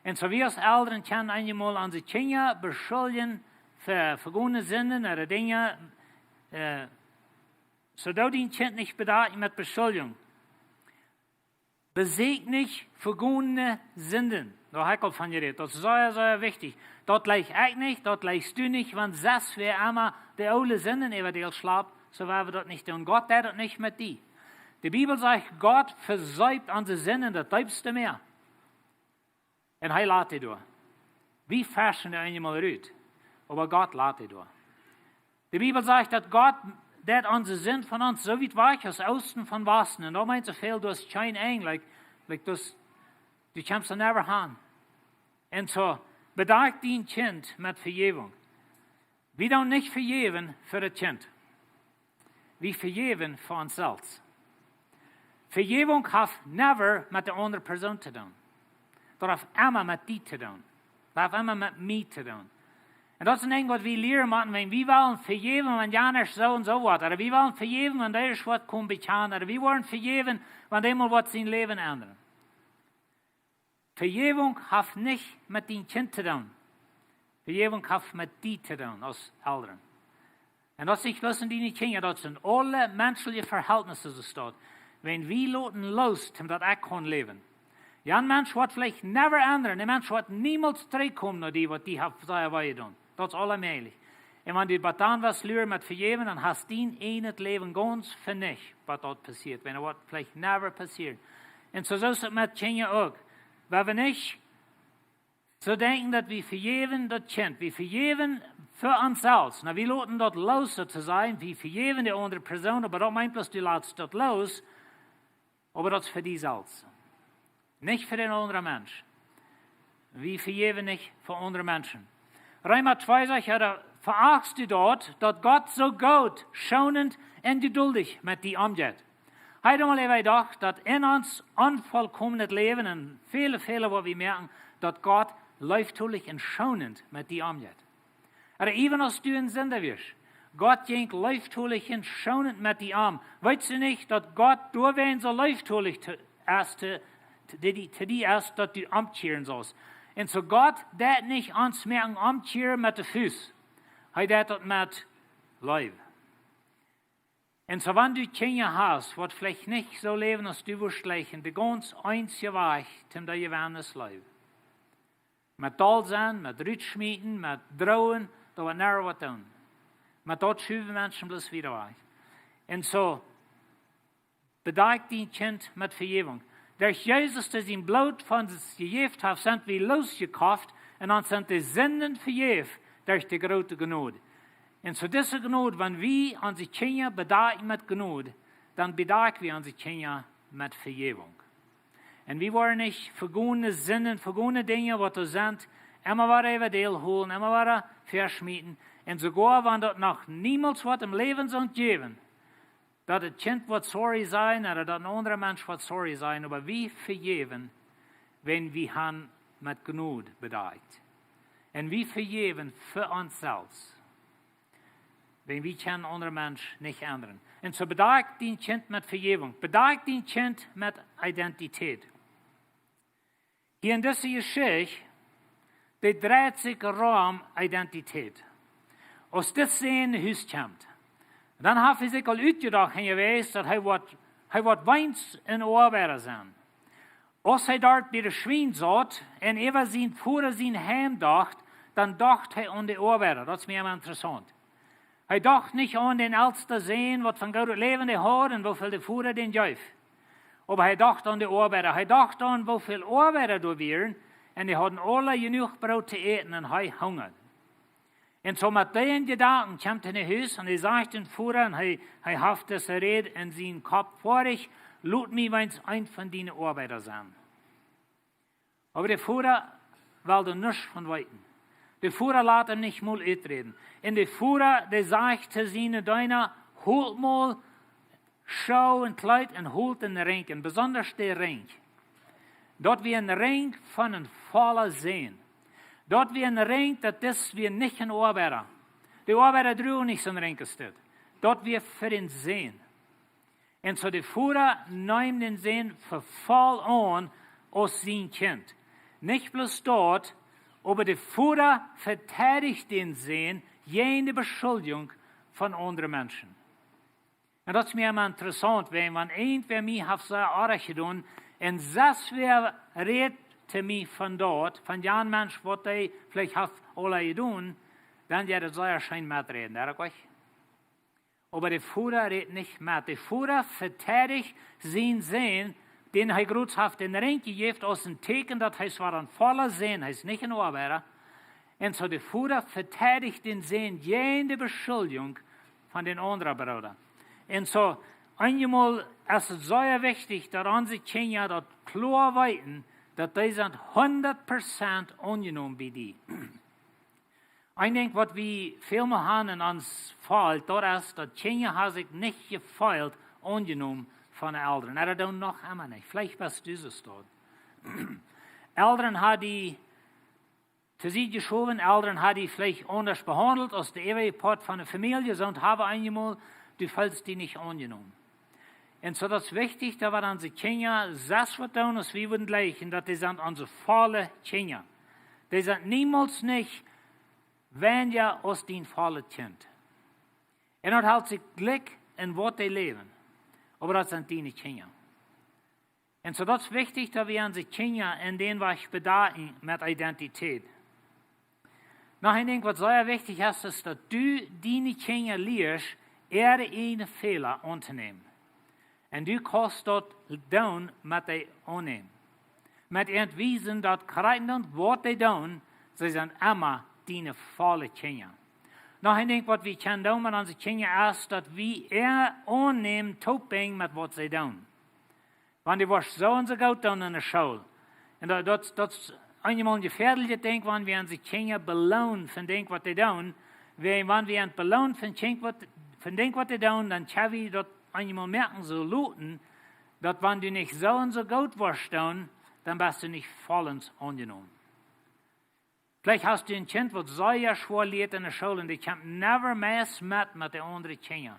Un soo wie aus Elren kjennen eenjemol onse Kjinja beschuljen fa, fa goode Sinden ooda Dinja, äh, soo daut dien Kjint nich bedakjt met Beschuldjunk. Beseakj nich fa goode Sinden. Doa hab ekj aul von jerät. Daut es sea, sea wichtich. Daut leew ekj nich, daut leefst du nich, wan sest wäa emma de oole Sinden äwa die schlapt, soo woa wie daut nich doonen. Gott deit daut nich met die. De Bibel sajcht, Gott veseeft onse Sinden daut deepste Mäa. Un hee lat die doa. Wie feschen dee eenjemol rut, oba Gott lat die doa. De Bibel sajcht, daut Gott deit onse Sind von ons soo wiet wajch aus Oosten von Wasten. Un daut meent soo väl, du hast kjeen Enj, like, like, du hast, du kjemst doa never han. Un soo, bedakj dien Kjint met Vejäwunk. Wie doonen nich vejäwen fa daut Kjint. Wie vejäwen fa ons selfst. Vejäwunk haft never met de aundre Persoon to doonen. Daut haft emma met die to doonen. Daut haft emma met mie to doonen. Un daut es een Dinkj waut wie lieren motten, wan wie wellen vejäwen, wan jana soo un soo waut. Ooda wie wellen vejäwen, wan dee waut kjemt bekjanen. Ooda wie woaren vejäwen, wan dee mol woat sien Läwen endren. Vejäwunk haft nich met dien Kjint to doonen. Vejäwunk haft met die to doonen aus Elren. Un daut es nich bloos en diene Kjinja, daut es en aule menschliche Vehältnisse soo staut. Wan wie loten loos, om daut ekj kaun läwen. Jo, een Mensch woat veleicht never endren. Een Mensch woat niemols trigjkomen no die, waut die haft sea wee jedonen. Daut es aula mäajlich. Un wan du bat dan woascht luren met vejäwen, dan hast dien ieejnet Läwen gaunz fa nuscht, waut doa passieet. Wan daut woat veleicht never passieren. Un soo, soo es daut met Kjinja uk. Wan wie nich soo denkjen, daut wie vejäwen daut Kjint, wie vejäwen fa ons selfst. Nu, wie loten daut loos, soo to sajen, wie vejäwen de aundre Persoon, oba daut meent bloos, du latst daut loos, oba daut es fa die selfst. Nich fa dän aundren Mensch. Wie vejäwen nich fa aundre Menschen. Reema twee sajcht, jo, doa veachtst du daut, daut Gott soo goot, schonend un jeduldich met die omjeit. Hee haud mol äwa jedocht, daut en ons onvolkomenet Läwen un väle, väle, waut wie moaken, daut Gott leeftolich un schonend met die omjeit. Ooda even aus du en Sinda wieescht, Gott jinkj leeftolich un schonend met die om. Weetst du nich, daut Gott doawäajen soo leeftolich to, es to, to die, to die es, daut du omkjieren saust? Un soo Gott deit nich ons moaken omkjieren met de Fust. Hee deit daut met Leew. Un soo, wan du Kjinja hast, waut veleicht nich soo läwen aus du wurscht jleichen, de gaunz eensje Wajch, om dee jewennen es Leew. Met doll sennen, met rutschmieten, met drohen, doa woat never waut doonen. Met daut schuwen Menschen bloos wieda wajch. Un soo, bedakj dien Kjint met Vejäwunk. Derch Jesus, dee sien Bloot fa ons jejäft haft, sent wie loosjekoft un ons sent de Sinden vejäft derch de groote Jnod. Un soo dise Jnod, wan wie onse Kjinja bedakjen met Jnod, dan bedakj wie onse Kjinja met Vejäwunk. Un wie woaren nich fa goode Sinden, fa goode Dinja, waut doa sent, emma wada äwa däl holen, emma wada veschmieten. Un soogoa wan daut noch niemols waut em Läwen sull jäwen, daut daut Kjint woat sorry sennen, ooda daut een aundra Mensch woat sorry sennen, oba wie vejäwen, wan wie han met Jnod bedakjt. Un wie vejäwen fa ons selfst. Wan wie kjennen aundre Mensch nich endren. Un soo bedakj dien Kjint met Vejäwunk. Bedakj dien Kjint met Identität. Hia en dise Jeschicht, dee dreit sikj rom Identität. Aus dis Sän no Hus kjemt, dan haft hee sikj aul utjedocht, hee weet, daut hee woat, hee woat weens een Oabeida sennen. Aus hee doa bie de Schwien saut un äwa sien Voda sien Heim docht, dan docht hee aun de Oabeida. Daut es mie emma interessaunt. Hee docht nich aun dän elsten Sän, waut von goodet Läwen hee haud un woo väl de Voda dän jeef. Oba hee docht aun de Oabeida. Hee docht aun, woo väl Oabeida doa wieren, un dee hauden aule jenuach Broot to äten un hee hungad. Un soo met dän Jedanken kjemt hee no Hus un hee sajcht dän Voda, un hee, hee haft dise Räd en sienen Kopp: Voda, lot mie weens een von diene Oabeida sennen. Oba de Voda well doa nuscht von weeten. De Voda lat am nich mol uträden. Un de Voda, dee sajcht to siene Deena: Holt mol Schoo un Kjleet un holt dän Rinkj, un besonda dän Rinkj. Daut wia een Rinkj von een vollen Sän. Daut wia een Rinkj, daut dis wia nich een Oabeida. De Oabeida druagen nich soon Rinkjestut. Daut wia fa dän Sän. Un soo de Voda neem dän Sän voll aun aus sien Kjint. Nich bloos daut, oba de Voda veteidicht dän Sän jäajen de Beschuldjunk von aundre Menschen. Un daut es mie emma interessaunt, wan, wan irjentwäa mie haft sea oajch jedonen, un sest wäa rät to mie von daut, von jan Mensch, waut dee veleicht haft aula jedonen, dan jeit daut sea scheen meträden, daut uk. Oba de Voda rät nich met. De Voda veteidicht sienen Sän, dän hee jrod haft dän Rinj jejäft, aus een Tieekjen, daut hee es wada een volla Sän, hee es nich een Oabeida. Un soo de Voda veteidicht dän Sän jäajen de Beschuldjunk von dän aundren Brooda. Un soo, eenjemol es et sea wichtich, daut onse Kjinja daut kloa weeten, daut dee sent hundat Prozent aunjenomen bie die. Een Dinkj, waut wie väl mol haben en ons Volkj, daut es, daut Kjinja haben sikj nich jefeelt aunjenomen von de Elren. Un daut doonen noch emma nich. Veleicht best du soo doa. Elren haben die to Sied jeschowen, Elren haben die veleicht aundasch behaundelt aus de äwaje Poat von de Famielje, soo haben eenjemol, du feelst die nich aunjenomen. Un soo daut es wichtich, daut wie onse Kjinja sest waut doonen, aus wie wudden jlikjen, daut dee sent onse volle Kjinja. Dee sent niemols nich weinja aus dien vollet Kjint. Un daut helt sikj jlikj en waut dee läwen. Oba daut sent diene Kjinja. Un soo daut es wichtich, daut wie onse Kjinja en dän Wajch bedecken met Identität. Noch een Dinkj, waut sea wichtich es, es daut du diene Kjinja lieescht, äare ieejne Fäla auntonämen. Un du kaust daut doonen met dee aunnämen. Met an wiesen, daut krakjt dan waut dee doonen, see sent emma diene volle Kjinja. Noch een Dinkj, waut wie kjennen doonen met onse Kjinja, es daut wie an aunnämen, toop brinjen met waut see doonen. Wan du woascht soo un soo goot doonen en de School. Un daut, daut, daut es eenjemol een jefäadeljet Dinkj, wan wie onse Kjinja beloonen fa Dinkj waut dee doonen. Wan, wan wie an beloonen fa Dinkj waut, fa Dinkj waut dee doonen, dan kjenn wie daut eenjemol moaken soo loten, daut wan du nich soo un soo goot woascht doonen, dan best du nich vollens aunjenomen. Veleicht hast du een Kjint, waut sea schwoa lieet en de School un dee kjemt never meist met, met de aundre Kjinja.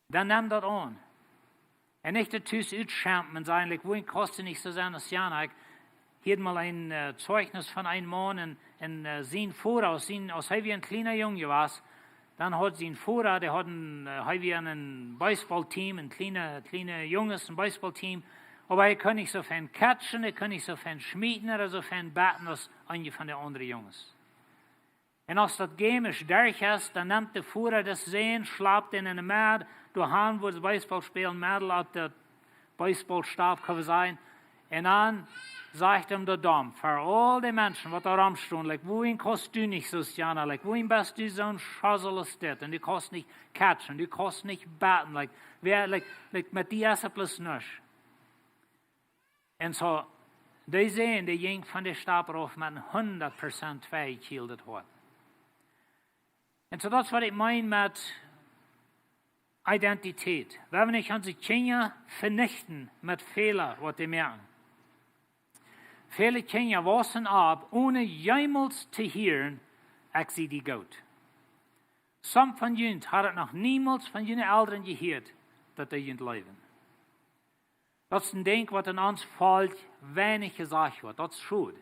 Dan nemm daut aun. Un nich daut tus utschampen un sajen, like, wuarom kaust du nich soo sennen aus Jana? Ekj hieed mol een, äh, Zeichnis von een Maun un, un, äh, sien Voda, aus sien, aus hee wia een kjliena Jung jewast, dan haud sien Voda, dee haud een, äh, hee wia een Baseballteam, een kjliena, kjliena Junges, een Baseballteam. Oba hee kunn nich soo fein catchen, hee kunn nich soo fein schmieten ooda soo fein baten aus eenje von de aundre Junges. Un aus daut Game es derch es, dan nemt de Voda dän Sän, schlapt dän en de Med, doa han, wua see Baseball spälen, medden opp daut Baseballstap, kaun wie sajen. Un dan sajcht hee daut dan, fa aul dee Menschen, waut doa romstonen, like, wuarom kaust du nich soo aus Jana, like, wuarom best du soon Schosel aus dit, un du kaust nich catchen, du kaust nich baten, like, wäa, like, like, met die es et bloos nuscht. Un soo, dee Sän, dee jinkj von de Stap rauf met een hundat Prozent tweijekjieldet Hoat. Un soo, daut es waut ekj meen met Identität. Wie haben nich onse Kjinja venichten met Fäla waut dee moaken. Väle Kjinja wausen opp, one jemols to hieren, ekj sie die goot. Some von junt haben noch niemols von june Elren jehieet, daut dee junt leewen. Daut es een Dinkj, waut en ons Volkj weinich jesajcht woat. Daut es schod.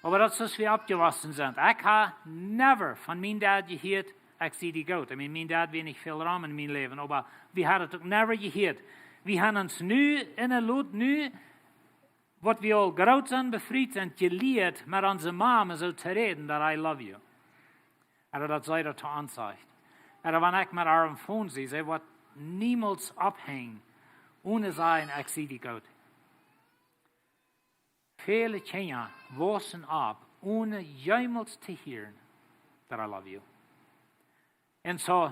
Oba daut es, aus wie oppjewossen sent. Ekj hab never von mien Dad jehieet, ekj sie die goot. I mean, mien Dad wia nich väl rom en mien Läwen, oba wie haben et uk never jehieet. Wie haben ons nu en de Lot nu, waut wie aul groot sent, befriet sent, jelieet, met onse Mame soo to räden, daut I love you. Ooda daut see daut to ons sajcht. Ooda wan ekj met äa phone sie, see woat niemols opphenjen, one sajen, ekj sie die goot. Väle Kjinja wausen opp, one jemols to hieren, daut I love you. Un soo,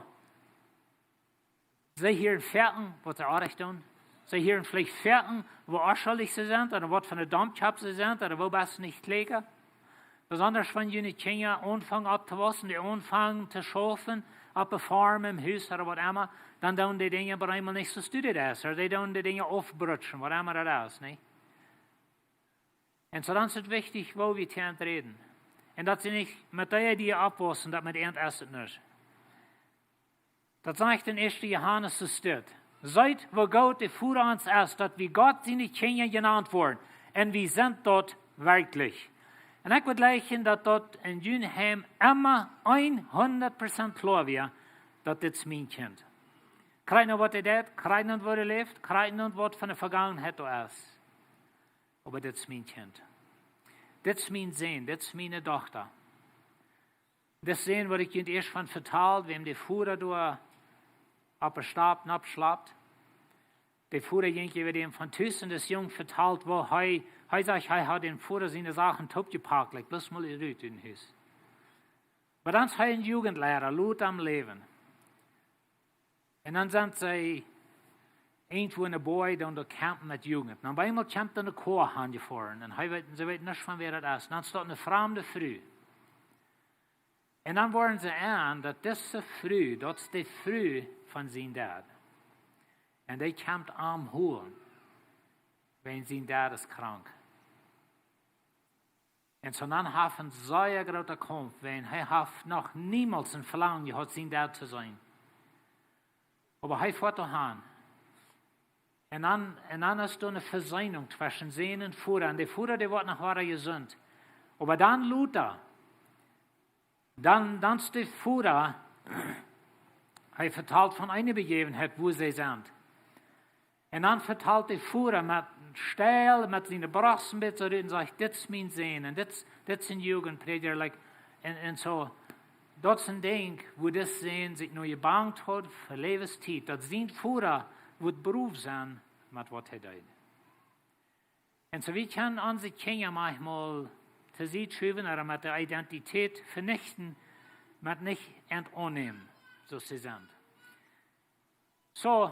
see hieren foaken, waut see oajch doonen. See hieren veleicht foaken, woo onschuldich see sent, ooda waut fa een Dommkjap see sent, ooda woo best nich kjlieekja. Besonda wan june Kjinja aunfangen opptowaussen, dee aunfangen to schaufen, opp de Farm, em Hus ooda waut emma, dan doonen dee Dinja opp eemol nich soo aus du daut deist, ooda dee doonen dee Dinja aufbrutschen, waut emma daut es, nä? Un soo dan es et wichtich, woo wie to an räden. Un daut see nich met dee, dee oppwaussen, daut met an es et nich. Daut sajcht en ieeschte Johanes soo steit: Seet, woo goot de Voda ons es, daut wie Gott siene Kjinja jenant woaren. Un wie sent daut werkjlich. Un ekj wudd jleichen, daut daut en jun Heim emma hundat Prozent kloa wia, daut dit es mien Kjint. Krakjt no waut hee deit, krakjt no waut hee läft, krakjt no waut von de Vegangenheit doa es. Oba dit es mien Kjint. Dit es mien Sän, dit es miene Dochta. Dis Sän, waut ekj junt ieescht von vetald, wäm de Voda doa oppe Stap nopp schlapt. De Voda jinkj äwa däm von Tus un dis Jung vetalt, woo hee, hee sajcht, hee haud dän Voda siene Sachen toopjepakt, like, bloos mol rut ut dän Hus. Oba dan es hee een Jugendliera, lot am läwen. Un dan sent see irjentwua en de Boaj, dan doa campen met Jugend. Un opp eemol kjemt doa een Koa aunjefoaren. Un hee weet, see weeten nuscht von wäa daut es. Un dan steit doa eene framde Fru. Un dan woaren see en, daut dise Fru, daut es de Fru von sien Dad. Un dee kjemt am holen, wan sien Dad es krank. Un soo dan haft hee een sea groota Kaumf, wan hee haft noch niemols een Velangen jehaut, sien Dad to seenen. Oba hee foat doa han. Un dan, un dan es doa eene Veseenunk tweschen Sän un Voda. Un de Voda, dee woat noch wada jesunt. Oba dan lota, dan, dan es de Voda, hee vetalt von eene Bejäwenheit, woo see sent. Un dan vetalt de Voda met stell, met siene Brost een bät soo rut un sajcht: "Dit es mien Sän un dit, dit es een Jugendprädja." Like, un, un soo, daut es een Dinkj, woo dis Sän sikj no jebangt haud fa Läwenstiet, daut sien Voda wudd brow sennen met waut hee deed. Un soo, wie kjennen onse Kjinja maunchmol to Sied schuwen ooda met de Identität venichten, met nich aunnämen, soo aus see sent. Soo,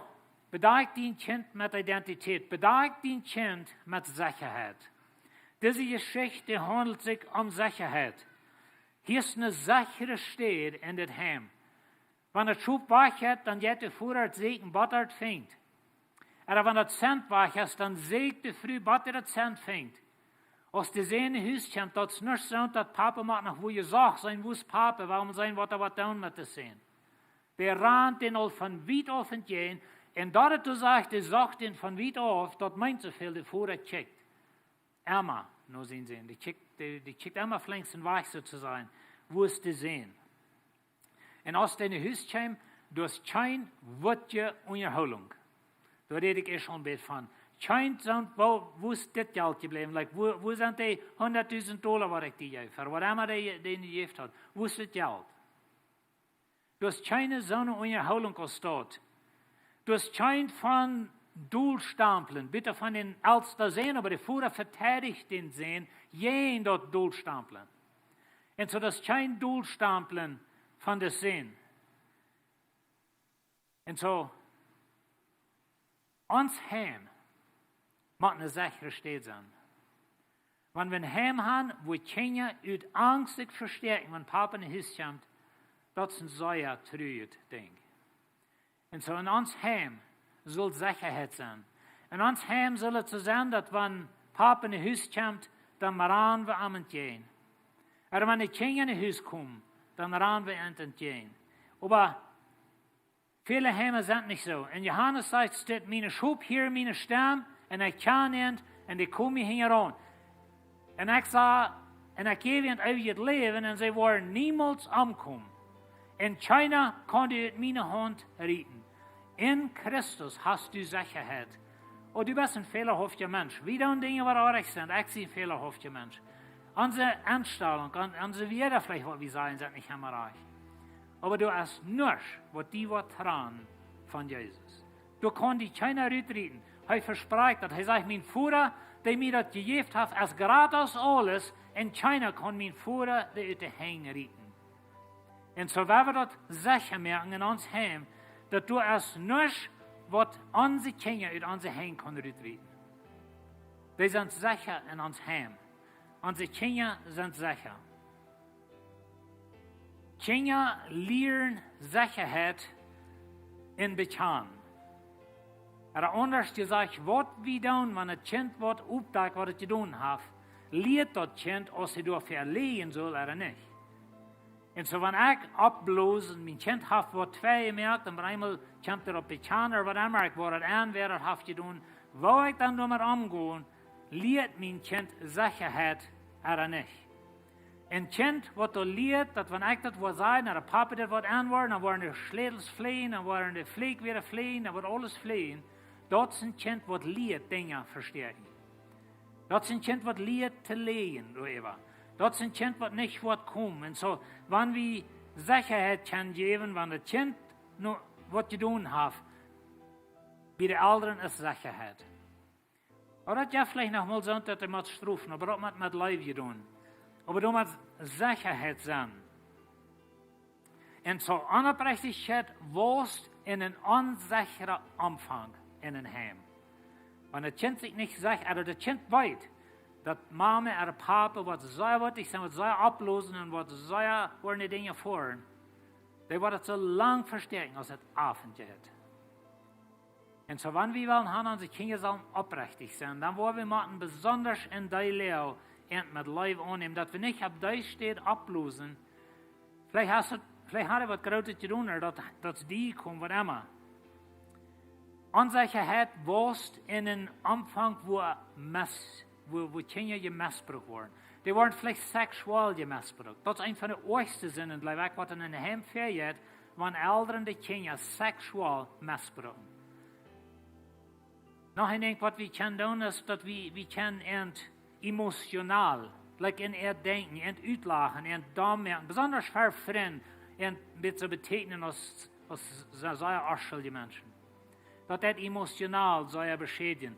bedakj dien Kjint met Identität, bedakj dien Kjint met Sechaheit. Dise Jeschicht haundelt sikj om Sechaheit. Hia es eene sechre Städ en dit Heim. Wan daut Schop wajch es, dan jeit de Voda daut sieekjen, bat hee daut finjt. Ooda wan daut Zent wajch es, dan sieekjt de Fru, bat see daut Zent finjt. Aus de Sän no Hus kjemt, daut es nich soo, daut Papa mott noch woo jesocht sennen, woo es Papa, wuarom sennen, waut hee woat doonen met de Sän. Dee rant dän aul von wiet auf entjäajen, un daut et doa sajcht, dee sach dän von wiet auf, daut meent soo väl, de Voda kjikjt emma no sien Sän. Dee kjikjt, dee, dee kjikjt emma flinks en wajch, soo to sajen, woo es de Sän. Un aus dee no Hus kjeem, doa es kjeen Wuatje Unjahoolunk. Doa räd ekj ieescht aul een bät von. Kjeen soont, woo, woo es dit Jelt jebläwen? Like, woo, woo sent dee hundatdusent Dolla, waut ekj die jeef? Ooda waut emma dee, dee jejäft haud. Woo es dit Jelt? Doa es kjeene soone Unjahoolunk aus daut. Doa es kjeen von dolstamplen, bitte von dän elsten Sän, oba de Voda veteidicht dän Sän jäajen daut dolstamplen. Un soo, doa es kjeen dolstamplen von de Sän. Un soo, ons Heim mott eene sechre Städ sennen. Wan wie een Heim haben, wua Kjinja ut Angst sikj vestäakjen, wan Papa no Hus kjemt, daut es een sea truajet Dinkj. Un soo en ons Heim saul Sechaheit sennen. En ons Heim saul et soo sennen, daut wan Papa no Hus kjemt, dan rannen wie am entjäajen. Ooda wan de Kjinja no Hus komen, dan rannen wie an entjäajen. Oba väle Heime sent nich soo. Un Johanes sajcht: "Dit, miene Schop hieren miene Stemm, un ekj kjan an, un dee komen mie hinjaraun. Un ekj saj, un ekj jäw an eewjet Läwen, un see woaren niemols omkomen. Un kjeena kaun dee ut miene Haunt rieten." En Christus hast du Sechaheit. Oh, du best een fälahauftja Mensch. Wie doonen Dinja, waut oajch sent. Ekj sie een fälahauftja Mensch. Onse Enstalunk, on-, onse Wieed veleicht, waut wie sajen, sent nich emma rajcht. Oba doa es nuscht, waut die woat trannen von Jesus. Doa kaun die kjeena rutrieten. Hee vesprakjt daut. Hee sajcht: "Mien Voda, dee mie daut jejäft haft, es jrata aus aules, un kjeena kaun mien Voda dee ut de Henj rieten." Un soo woa wie daut secha moaken en ons Heim, daut doa es nuscht, waut onse Kjinja ut onse Henj kaun rutrieten. Dee sent secha en ons Heim. Onse Kjinja sent secha. Kjinja lieren Sechaheit en bekjanen. Ooda aundasch jesajcht, waut wie doonen, wan daut Kjint woat oppdakjt, waut et jedonen haft, lieet daut Kjint, aus see doa veläajen sull ooda nich. Un soo, wan ekj oppbloos un mien Kjint haft waut twei jemoakt un opp eemol kjemt et opp de Tjann ooda waut emma, ekj woa daut aun, wäa daut haft jedonen, woo ekj dan doamet omgonen, lieet mien Kjint Sechaheit ooda nich. Een Kjint waut doa lieet, daut wan ekj daut woa sajen, daut de Papa daut woat aunwoaren, dan woaren de Schlätels fleajen, dan woaren de Fliek wada fleajen, dan woat aules fleajen. Daut es een Kjint waut lieet Dinja vestäakjen. Daut es een Kjint waut lieet to läajen doaräwa. Daut es een Kjint waut nich woat komen. Un soo, wan wie Sechaheit kjennen jäwen, wan daut Kjint nu waut jedonen haft, bie de Elren es Sechaheit. Oba daut jeft veleicht noch mol soont, daut dee mott strofen, oba daut mott met Leew jedonen. Oba doa mott Sechaheit sennen. Un soo Onopprechtichkjeit wausst en een onsechra Omfang en een Heim. Wan daut Kjint sikj nich secha, ooda daut Kjint weet, daut Mame ooda Papa waut sea wieetich sent, waut sea opplosen un waut sea woaren Dinja foaren, dee woat daut soo lang vestäakjen aus et Owent jeit. Un soo, wan wie wellen han, onse Kjinja sellen opprechtich sennen, dan woa wie motten besondasch en dee Läw an met Leew aunnämen, daut wie nich opp dee Städ opplosen. Veleicht hast du, veleicht haft hee waut Grootet jedonen, ooda daut, daut es die jekomen, waut emma. Onsechaheit wausst en een Omfang, wua Mes-, wua, wua Kjinja jemisbrukt woaren. Dee woaren veleicht seksuell jemisbrukt. Daut es eent von de oajchste Sinden, jleew ekj, waut en een Heim väajeit, wan Elren de Kjinja seksuell misbruken. Noch een Dinkj, waut wie kjennen doonen, es daut wie, wie kjennen an emotional, like, en äa Denkjen, an utlachen, an domm moaken, besondasch fa Frind, an met soo betäkjnen aus, aus sea, sea onschuldje Menschen. Daut deit emotional sea beschädjen.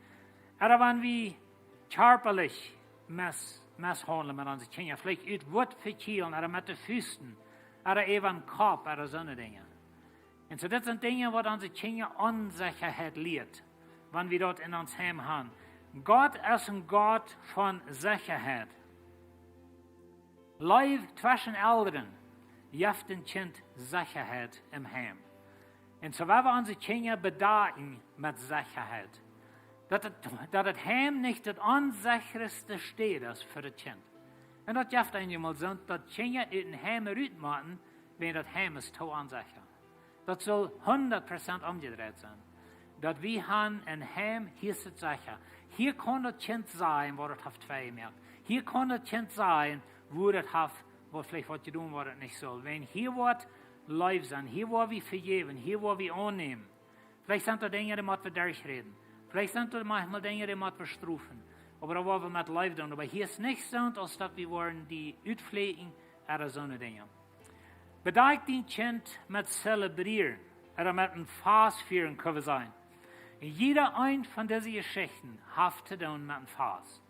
Ooda wan wie kjarpalich mis-, mishaundlen met onse Kjinja, veleicht ut Wuat vekjielen, ooda met de Fusten, ooda äwa dän Kopp, ooda soone Dinja. Un soo, dit sent Dinja, waut onse Kjinja Onsechaheit lieet, wan wie daut en ons Heim han. Gott es een Gott von Sechaheit. Leew tweschen Elren jeft een Kjint Sechaheit em Heim. Un soo woa wie onse Kjinja bedakjen met Sechaheit. Daut et, daut et Heim nich daut onsechreste Städ es fa daut Kjint. Un daut jeft eenjemol soont, daut Kjinja ut een Heim rut motten, wan daut Heim es too onsecha. Daut saul hundat Prozent omjedreit sennen. Daut wie han een Heim, hia es et secha. Hia kaun daut Kjint sajen, waut et haft twei jemoakt. Hia kaun daut Kjint sajen, wua et haft, waut veleicht waut jedonen, waut et nich sull. Wan hia woat Leew sennen, hia woa wie vejäwen, hia woa wie aunnämen. Veleicht sent doa Dinja, dee mott wie derchräden. Veleicht sent doa maunchmol Dinja, dee mott wie strofen. Oba daut woa wie met Leew doonen. Oba hia es nich soont, aus daut wie woaren die utfläakjen, ooda soone Dinja. Bedakj dien Kjint met zelebrieren, ooda met een Fast fieren, kjenn wie sajen. Jieda eent von dise Jeschichten haft to doonen met een Fast.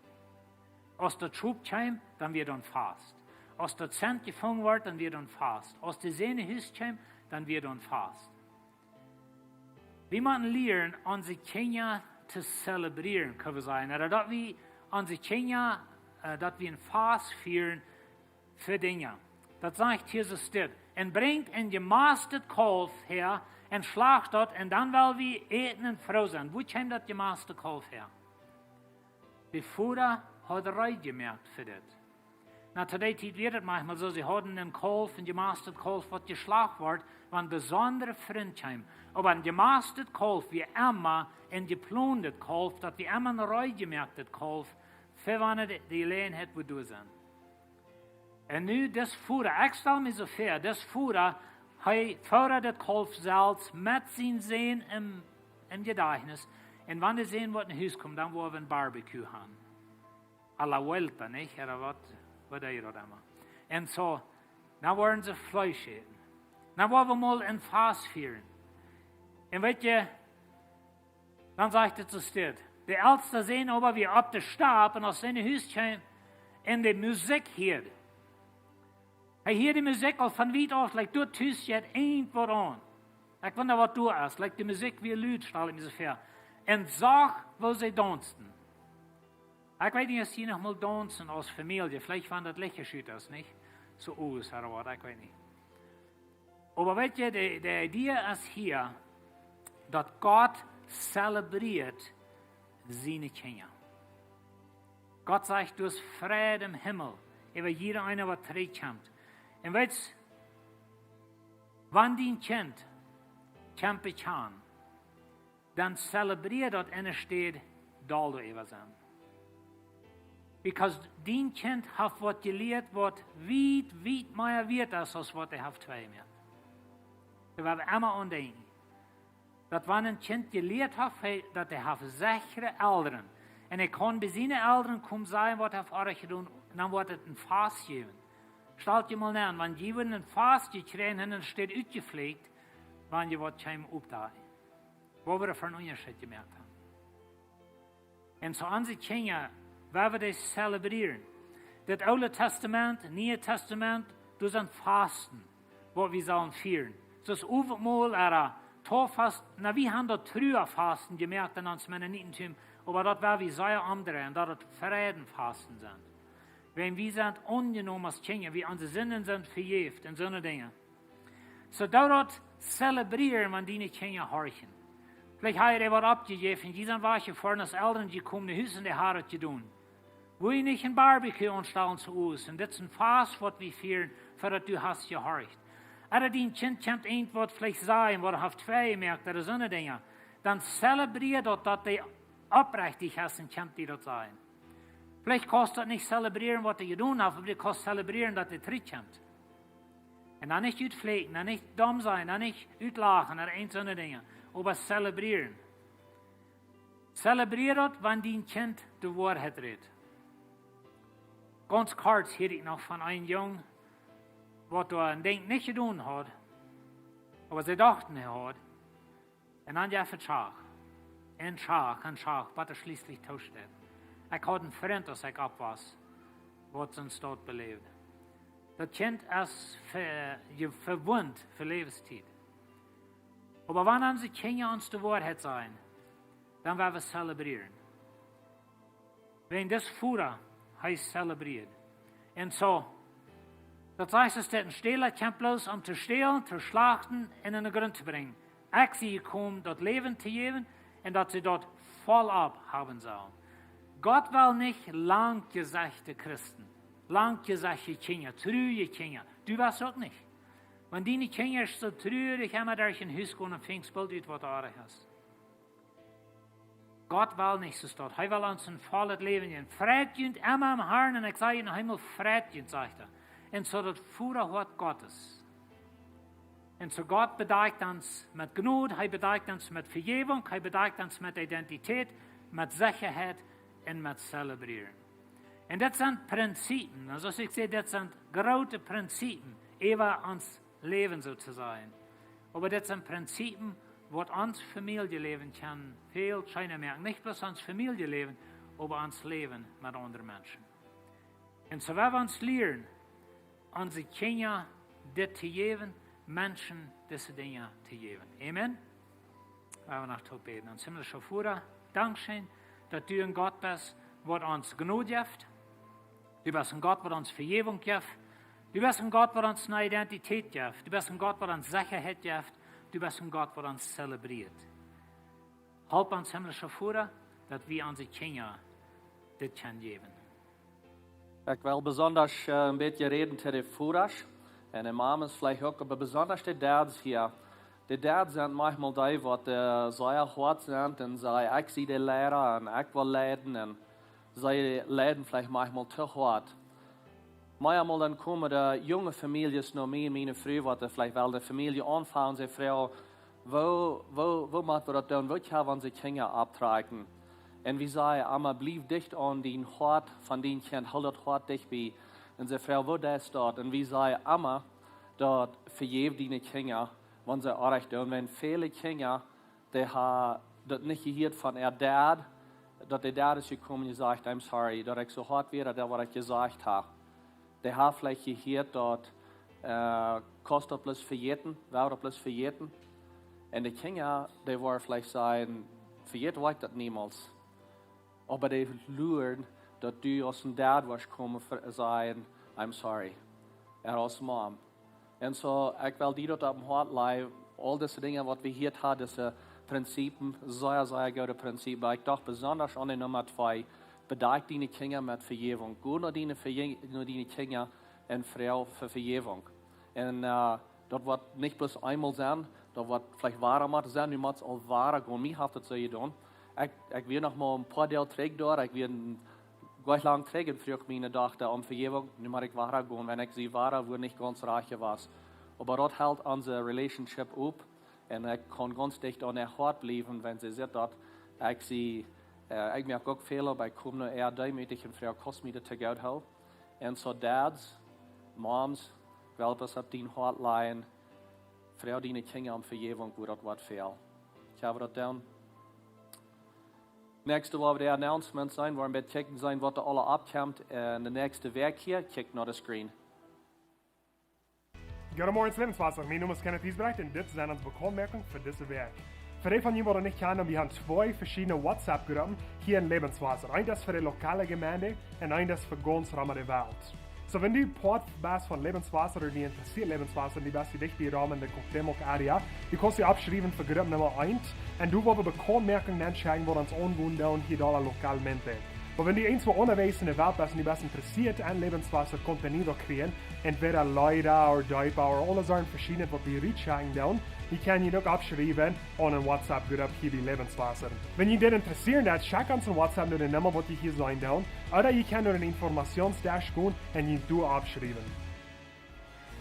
Aus daut Schop kjeem, dan wia doa een Fast. Aus daut Zent jefungen wort, dan wia doa een Fast. Aus de Sän no Hus kjeem, dan wia doa een Fast. Wie motten lieren, onse Kjinja to zelebrieren, kjenn wie sajen. Ooda daut wie onse Kjinja, äh, daut wie een Fast fieren fa Dinja. Daut sajcht Jesus dit. Un brinjt een jemastet Kaulf häa un schlacht daut, un dan well wie äten un froo sennen. Wua kjeem daut jemaste Kaulf häa? De Voda haud reed jemoakt fa dit. Nu, to dee Tiet wia daut maunchmol soo, see hauden een Kaulf, een jemastet Kaulf, waut jeschlacht wort, wan een besondra Frint kjeem. Oba een jemastet Kaulf wia emma een jeplondet Kaulf, daut wia emma een reed jemoaktet Kaulf, fa wan et de Jeläajenheit wudd doa sennen. Un nu, dis Voda, ekj stal mie soo väa, dis Voda, hee fodat daut Kaulf selfst met sien Sän em, em Jedajchnis. Un wan de Sän wudd no Hus komen, dan woa wie een Barbecue han. A la vuelta, nich? Ooda waut, waut deed daut emma? Un soo, dan woaren see Fleesch äten. Dan woa wie mol een Fast fieren. Un weetst, dan sajcht et soo dit. De elsta Sän oba wia opp de Stap un aus hee no Hus kjeem un de Musikj hieed. Hee hieed de Musikj aul von wiet auf, like, doa tus jeit irjentwaut aun. Ekj wunda, waut doa es. Like, de Musikj wia lud, stal ekj mie soo väa. Un sach, woo see daunsten. Ekj weet nich, aus jie noch mol daunsen aus Famielje, veleicht wan daut Licht ut es, nich? Soo aus, ooda waut, ekj weet nich. Oba weetst, de, de Idee es hia, daut Gott zelebrieet siene Kjinja. Gott sajcht, du hast Fräd em Himmel äwa jieda eena, waut trigj kjemt. Un weetst, wan dien Kjint kjemt bekjanen, dan zelebria daut enne Städ doll doaräwa sennen. Because dien Kjint haft waut jelieet, waut wiet, wiet mea wieet es aus waut hee haft tweejemoakt. Doa woa wie emma aun denkjen, daut wan een Kjint jelieet haft, hee, daut hee haft sechre Elren. Un hee kaun bie siene Elren komen sajen, waut hee haft orrajcht jedonen, dan woat et een Fast jäwen. Stalt junt mol väa, wan jie wudden een Fast jekjräajen haben, dan steit utjeflieekjt, wan jie waut kjeemen oppdakjen. Woo wie daut fa een Unjascheet jemoakt haben. Un soo onse Kjinja, woo wie dee zelebrieren. Daut Oole Tastament, Niee Tastament, doa sent Fasten, waut wie sellen fieren. Soo aus Owentmol, ooda Torfast, na, wie haben daut Truafasten jemoakt en ons Mennonitentum, oba daut woa wie sea omdreien, daut et Frädenfasten sent. Wan wie sent aunjenomen aus Kjinja, wie onse Sinden sent vejäft un soone Dinja. Soo doo daut zelebrieren, wan diene Kjinja horchen. Veleicht hast du waut oppjejäft, jie sent wajchjefoaren, aus Elren, jie komen no Hus un dee haben et jedonen. Wudd jie nich een Barbecue aunstalen soo aus, un dit es een Fast, waut wie fieren, fa daut du hast jehorcht. Ooda dien Kjint kjemt irjentwaut veleicht sajen, waut hee haft tweejemoakt, ooda soone Dinja. Dan zelebria daut, daut dee oprechtich es un kjemt die daut sajen. Veleicht kaust daut nich zelebrieren, waut hee jedonen haft, oba du kaust zelebrieren, daut hee trigj kjemt. Un dan nich utflieekjen, dan nich domm sennen, dan nich utlachen, ooda irjent soone Dinja. Oba zelebrieren. Zelebria daut, wan dien Kjint de Woarheit rät. Gaunz kort hieed ekj noch von een Jung, waut doa een Dinkj nich jedonen haud, oba see dochten, hee haud. Un dan jeef et Schock. Un Schock, un Schock, waut hee schlieslich toosteit. Ekj haud een Frint, aus ekj oppwoss, waut soo'n Staut beläwd. Daut Kjint es ve-, je-, vewundt fa Läwenstiet. Oba wan onse Kjinja ons de Woarheit sajen, dan woa wie zelebrieren. Wan dis Voda, hee zelebreet. Un soo, daut sajcht, daut een Stäla kjemt bloos om to stälen, to schlachten un en dän Grunt to brinjen. Ekj sie jekomen, daut Läwen to jäwen un daut see daut vollopp haben sellen. Gott well nich langjesechte Christen, langjesechte Kjinja, truaje Kjinja. Du woascht uk nich. Wan diene Kjinja soo truarich emma derch een Hus gonen, dan finjst boolt ut, waut doa oajch es. Gott well nich soo daut. Hee well ons een vollet Läwen jäwen. Freit junt emma em Harn, un ekj saj junt noch eemol, freit junt, sajcht hee. Un soo daut Vodahoat Gottes. Un soo Gott bedakjt ons met Jnod, hee bedakjt ons met Vejäwunk, hee bedakjt ons met Identität, met Sechaheit un met Zelebrieren. Un dit sent Prinzipien. Aulsoo, aus ekj saj, dit sent groote Prinzipien äwa ons Läwen, soo to sajen. Oba dit sent Prinzipien, waut ons Famieljeläwen kjennen väl scheena moaken. Nich bloos ons Famieljeläwen, oba ons Läwen met aundre Menschen. Un soo woa wie ons lieren, onse Kjinja dit to jäwen, Menschen dise Dinja to jäwen. Amen. Woa wie noch toop bäden. Ons himmlischa Voda, dankscheen, daut du een Gott best, waut ons Jnod jeft. Du best een Gott, waut ons Vejäwunk jeft. Du best een Gott, waut ons eene Identität jeft. Du best een Gott, waut ons Sechaheit jeft. Du best een Gott, waut ons zelebreet. Halp ons, himmlischa Voda, daut wie onse Kjinja dit kjennen jäwen. Ekj well besonda, äh, een bät räden to de Vodasch un de Mames veleicht uk, oba besonda de Dads hia. De Dads sent maunchmol dee, waut, äh, sea hoat sent un sajen, ekj sie de Liera un ekj well leiden, un see leiden veleicht maunchmol too hoat. Mau eemol dan komen de junge Famieljes no mie, miene Fru, waut veleicht well de Famielje aunfangen, see froagen, woo, woo, woo mott wie daut doonen, woo kjenn wie onse Kjinja opptrakjen? Un wie sajen emma, bliew dicht aun dien Hoat von dien Kjint, hool daut Hoat dicht bie. Un see froagen, woo deist daut? Un wie sajen emma, daut vejäw diene Kjinja, wan see oajch doonen. Wan väle Kjinja, dee haben daut nich jehieet von äa Dad, daut de Dad es jekomen un jesajcht, I'm sorry, daut ekj soo hoat wia, daut waut ekj jesajcht hab. Dee haben veleicht jehieet daut, äh, kaust daut bloos vejäten, woa daut bloos vejäten. Un de Kjinja, dee woaren veleicht sajen, vejät woa ekj daut niemols. Oba dee luaren, daut du aus een Dad woascht komen, ve-, sajen, I'm sorry. Ooda aus Mom. Un soo, ekj well die daut opp daut Hoat lajen, aul dise Dinja, waut wie hia haben, dise Prinzipien, sea, sea goode Prinzipien. Ekj docht besonda aun de Numma twee, Bedakj diene Kjinja met Vejäwunk. Go no diene, Veje- no diene Kjinja un froag fa Vejäwunk. Un äh, daut woat nich bloos eemol sennen, daut woat veleicht wada mol sennen, du motst aul wada gonen. Mie haft daut soo jedonen. Ekj, ekj wia noch mau een poa Doag trigj doa, ekj wia een, goa lang trigj un fruach miene Dochta om Vejäwunk. Nu mott ekj wada gonen, wan ekj see wada, wua nich gaunz rajcht wia. Oba daut helt onse relationship op. Un ekj kaun gaunz dicht aun äa Hoat bliewen, wan see sitt daut ekj see, äh, ekj moak uk Fäla, oba ekj kom no äa deemootich un froag: "Kaust mie daut to goot hoolen?" Un soo, Dads, Moms, well daut opp dien Hoat lijen, froag diene Kjinja om Vejäwunk, wua daut woat fälen. Kjenn wie daut doonen? Näakjste woa wie de Announcements seenen, woa wie een bät kjikjen seenen, waut doa aula oppkjemt en de näakjste Wäakj hia. Kjikj no de screen. Goodemorjen, Lebenswasser. Mien Nomen es Kenneth Giesbrecht un dit sent onse Bekauntmoakjungen fa dise Wäakj. Fa dee von junt, waut daut nich kjanen, wie haben twee veschiedne WhatsApp-Gruppen hia en Lebenswasser. Eent es fa de lokale Jemeent un eent es fa gaunz rom de Welt. Soo, wan du Poat best von Lebenswasser ooda die interessieet Lebenswasser un du best hia dicht bie rom en de Cuauhtémoc area, du kaust die oppschriewen fa Grupp Numma eent un du woascht Bekauntmoakjungen aunschicken, waut ons aungonen deit hia doa lokalmente. Oba wan du irjentwua unjawäajes en de Welt best un du best interessieet aun Lebenswasser Contenido kjrieen, entwäda Leeda ooda Deepa ooda aule Sorten veschiednet, waut wie rutschekjen doonen, du kaust die uk oppschriewen aun eene WhatsApp-Grupp hia bie Lebenswasser. Wan die dit interessieet, dan schekj ons eene WhatsApp no de Numma, waut du hia seenen deist, ooda du kaust no dän Informationsdesk gonen un die doa oppschriewen.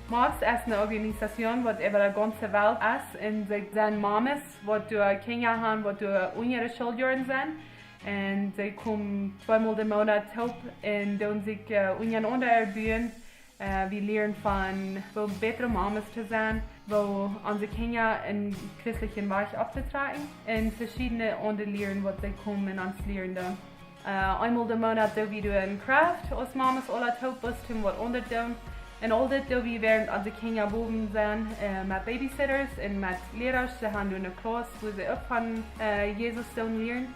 Mops es eene Organisation, waut äwa de gaunze Welt es, un see sent Mames, waut doa Kjinja haben, waut doa unja de Schooljoaren sent. Un see komen tweemol de Moonat toop un doonen sikj äh, unjarenaunda erbuen. Äh, wie lieren von woo bätre Mames to sennen, woo onse Kjinja een christlichen Wajch opptotrakjen un veschiedne aundre Lieren, waut see komen un ons lieren doonen. Äh, eemol de Moonat doo wie doa een Craft aus Mames aula toop, waut toom waut aundret doonen. Un aul dit doo wie, wäarent onse Kjinja bowen sent, äh, met Babysitters un met Lierasch. See haben doa eene Class, wua see uk von äh, Jesus soo lieren.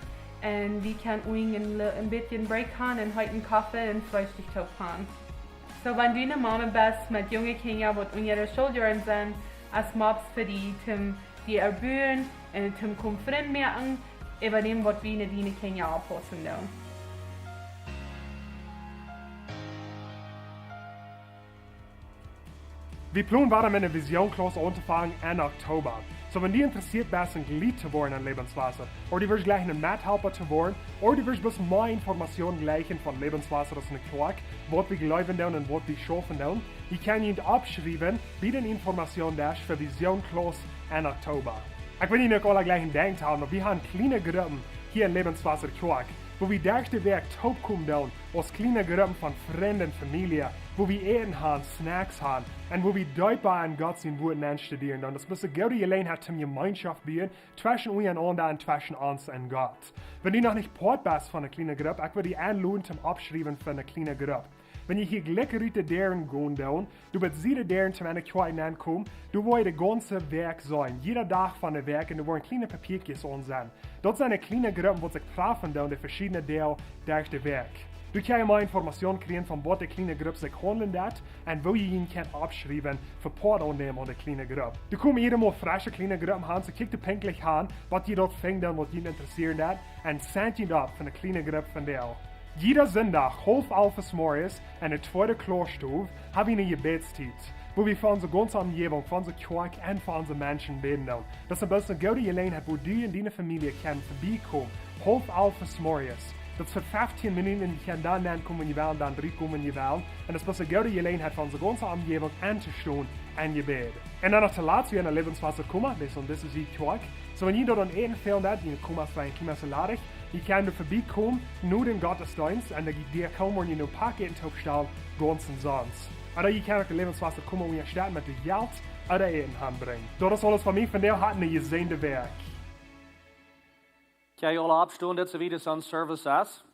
Un wie kjennen uk een, een bät Break haben un heeten Koffe un Freestikj toop haben. Soo, wan du eene Mame best met junge Kjinja, waut unja de Schooljoaren sent, es Mops fa die, toom die erbuen un toom komen Frind moaken, äwa däm, waut wie no diene Kjinja oppaussen doonen. Wie plonen wada met eene Vision Class auntofangen en Oktoba. Soo, wan du interessieet best, een Jlied to woaren aun Lebenswasser, ooda du wurscht jleichen een Methalpa to woaren, ooda du wurscht bloos mea Information jleichen von Lebenswasser aus eene Kjoakj, waut wie jleewen doonen un waut wie schaufen doonen, du kaust die oppschriewen bie dän Informationsdesk fa Vision Class en Oktoba. Ekj well junt uk aula jlikj jedenkjt haben, daut wie haben kjliene Gruppen hia en Lebenswasser Kjoakj, wua wie derch de Wäakj toopkomen doonen aus kjliene Gruppen von Frind un Famielje, wua wie Äten haben, Snacks haben, un wua wie deepa en Gott sien Wuat nenstudieren doonen. Daut es eene goode Jeläajenheit toom Jemeenschoft buen, tweschen unjarenaunda un tweschen ons un Gott. Wan du noch nich Poat best von eene kjliene Grupp, ekj well die enloden toom oppschriewen fa eene kjliene Grupp. Wan du hia jlikj rut de Däaren gonen deist, du best sied de Däaren toom enne Kjoakj nenkomen, du woascht de gaunze Wäakj seenen, jieda Dach von de Wäakj, un doa woaren kjliene Papiakjes aun sennen. Daut sent de kjliene Gruppen, waut sikj trafen doonen de veschiedne Doag derch de Wäakj. Du kaust mea Information kjrieen von waut de kjliene Grupp sikj haundelt un woo du die kaust oppschriewen fa Poat aunnämen aun de kjliene Grupp. Du kaust jieda Mol fresche kjliene Gruppen haben, soo kjikj die pinkjlich aun, waut die doa finjen, waut die interessieren deit, un sign die opp fa eene kjliene Grupp von die. Jieda Sindach, haulf alf zemorjes, enne tweede Klauss Stow, haben wie eene Jebädstiet, wua wie fa onse gaunze Omjäwunk, fa onse Kjoakj un fa onse Menschen bäden doonen. Daut es eene goode Jeläajenheit, wua du un diene Famielje kjennen verbiekomen, haulf alf zemorjes. Daut es fa feftieen Minuten un du kaust dan nenkomen, wan du west, dan trigjkomen, wan du west. Un daut es eene goode Jeläajenheit fa onse gaunze Omjäwunk auntostonen en Jebäd. Un dan noch toolatst, wie haben een Lebenswasser Kumma, daut es aun dise Sied Kjoakj. Soo, wan du doa aun Äten fälen deist, dee Kummas sent, Kummas sent ladich, du kaust doa verbiekomen, no dän Gottesdeenst, un dee, dee komen, woaren die een Paket toopstalen, gaunz omsonst. Ooda du kaust uk een Lebenswasser Kumma unjastetten met Jelt ooda Äten hanbrinjen. Daut es aules von mie fa vondoag, hab eene jesäajende Wäakj. Kaust aula oppstonen, dit es woo de Service es.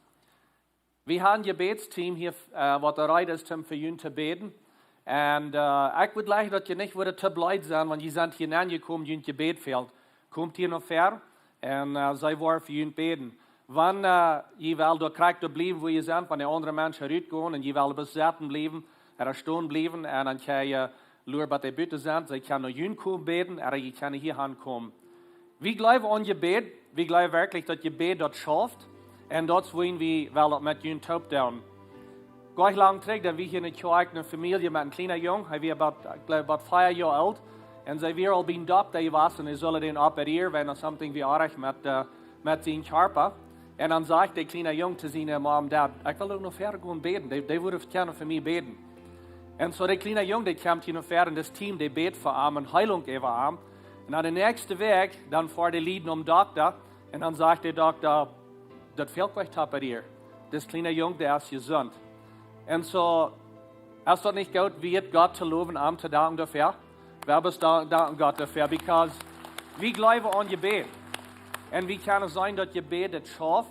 Wie haben een Jebädsteam hia, äh, waut reed es, om fa junt to bäden. Un äh, ekj wudd jleichen, daut jie nich wudden too bleed sennen, wan jie sent hia aunjekomen, junt Jebäd fält. Komt hia no ver un äh, see woaren fa junt bäden. Wan äh, jie wellen doa krakjt doa bliewen, wua jie sent, wan de aundre Menschen rutgonen un jie wellen bloos sitten bliewen, ooda stonen bliewen, un dan kaust du luaren, waut dee buten sent, see kjennen no junt komen bäden, ooda jie kjennen hia aunkomen. Wie jleewen aun Jebäd, wie jleewen werkjlich, daut Jebäd daut schauft. Un daut es wuarom wie wellen daut met junt toop doonen. Goanich lang trigj, dan wia hia enne Kjoakj eene Famielje met een kjlienen Jung. Hee wia about, ekj jleew, about fief Joa oolt. Un see wieren aul biem Dokta jewast un dee sullen dän operieren, wiels doa something wia oajch met, äh, met sienen Kjarpa. Un dan säd de kjliene Jung to siene Mom: "Dad, ekj well uk no ver gonen bäden. Dee, dee wudden kjennen fa mie bäden." Un soo de kjliene Jung, dee kjemt hia no ver un daut Team, dee bät fa am un Heilunk äwa am. Un dan de näakjste Wäakj, dan foaren de Lied nom Dokta. Un dan sajcht de Dokta: "Daut fält nich to operieren. Dis kjliena Jung, dee es jesunt." Un soo, es daut nich goot, wie Gott to lowen, am to danken doafäa? Wie haben es da-, danken Gott doafäa, because wie jleewen aun Jebäd. Un wie kjennen seenen, daut Jebäd daut schauft.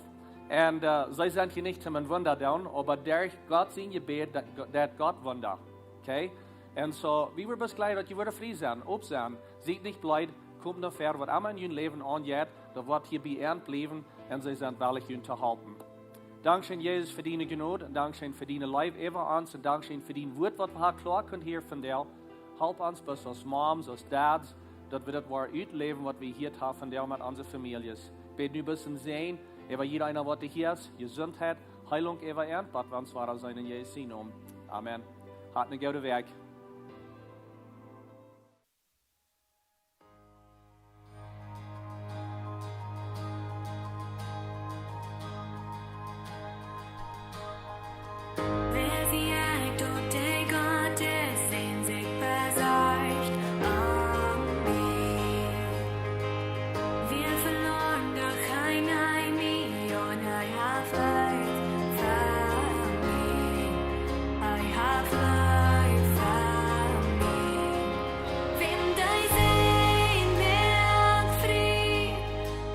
Un, äh, see sent hia nich om een Wunda to doonen, oba derch Gott sien Jebäd, daut, daut Gott Wunda. Okay? Un soo, wie wudden bloos jlikj, daut jie wudden frie sennen, op sennen, siet nich bleed, komt no ver, waut emma en jun Läwen aunjeit, daut woat hia bie junt bliewen, un see sent wellich junt to halpen. Dankscheen, Jesus, fa diene Jnod, un dankscheen fa diene Leew äwa ons, un dankscheen fa dien Wuat, waut wie haben kloa kunnen hieren vondoag. Halp ons, bloos aus Moms, aus Dads, daut wie daut woaren utläwen, waut wie hia haben vondoag met onse Famieljes. Bäd nu bloos een Säajen äwa jieda eena, waut hia es, Jesuntheit, Heilunk äwa an, waut wie ons woaren seenen en Jesus sienen Nomen. Amen. Hat eene goode Wäakj. Wäa sie ekj, daut de Gott es, dee sikj besorcht om mie? Wia veloaren, doch hee neem mie aun, hee haft Leew fa mie, hee haft Leew fa mie. Wäm dee Sän moakt frie,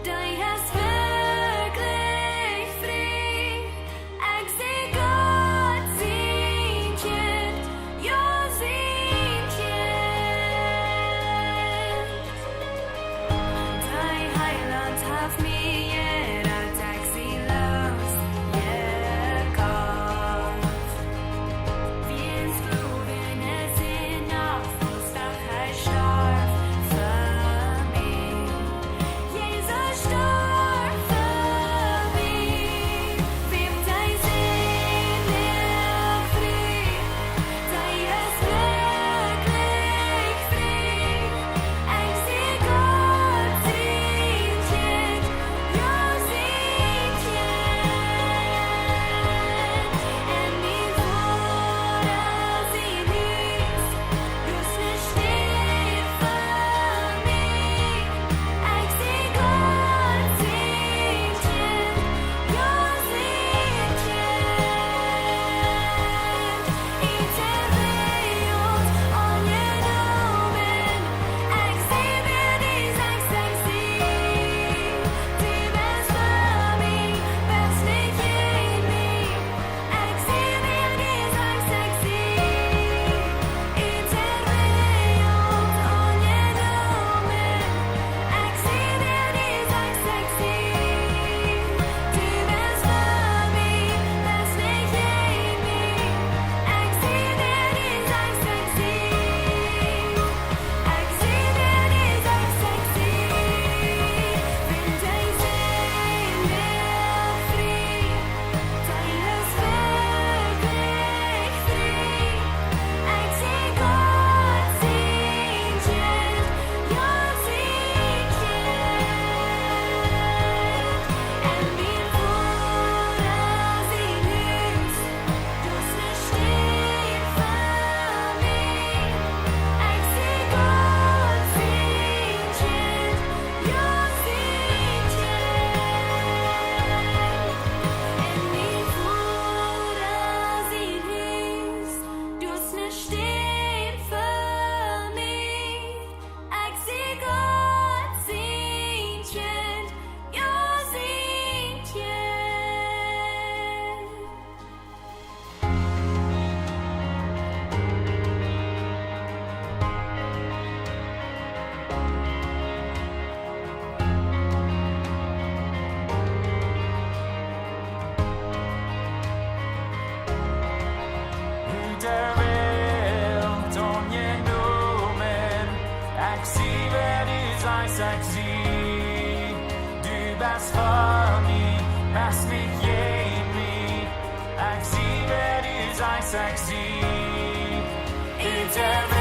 dee es werkjlich frie. Ekj sie Gott sien Kjint, jo, sien Kjint. De Heilaunt haft mie jerat, ekj sie loosjekoft. Wiels Gloowen es en Aufwuss, doch hee storf fa mie. Jesus storf fa mie. Wäm dee Sän moakt frie, dee es werkjlich frie. Ekj sie Gott sien Kjint, jo, sien Kjint. Un mien Voda sien Hus, daut es ne Städ fa mie. Ekj sie Gott sien Kjint, jo, sien Kjint. Ut de Welt aunjenomen, ekj sie wäa du sajchst, ekj sie. Du best fa mie, best nich sexy. Interview.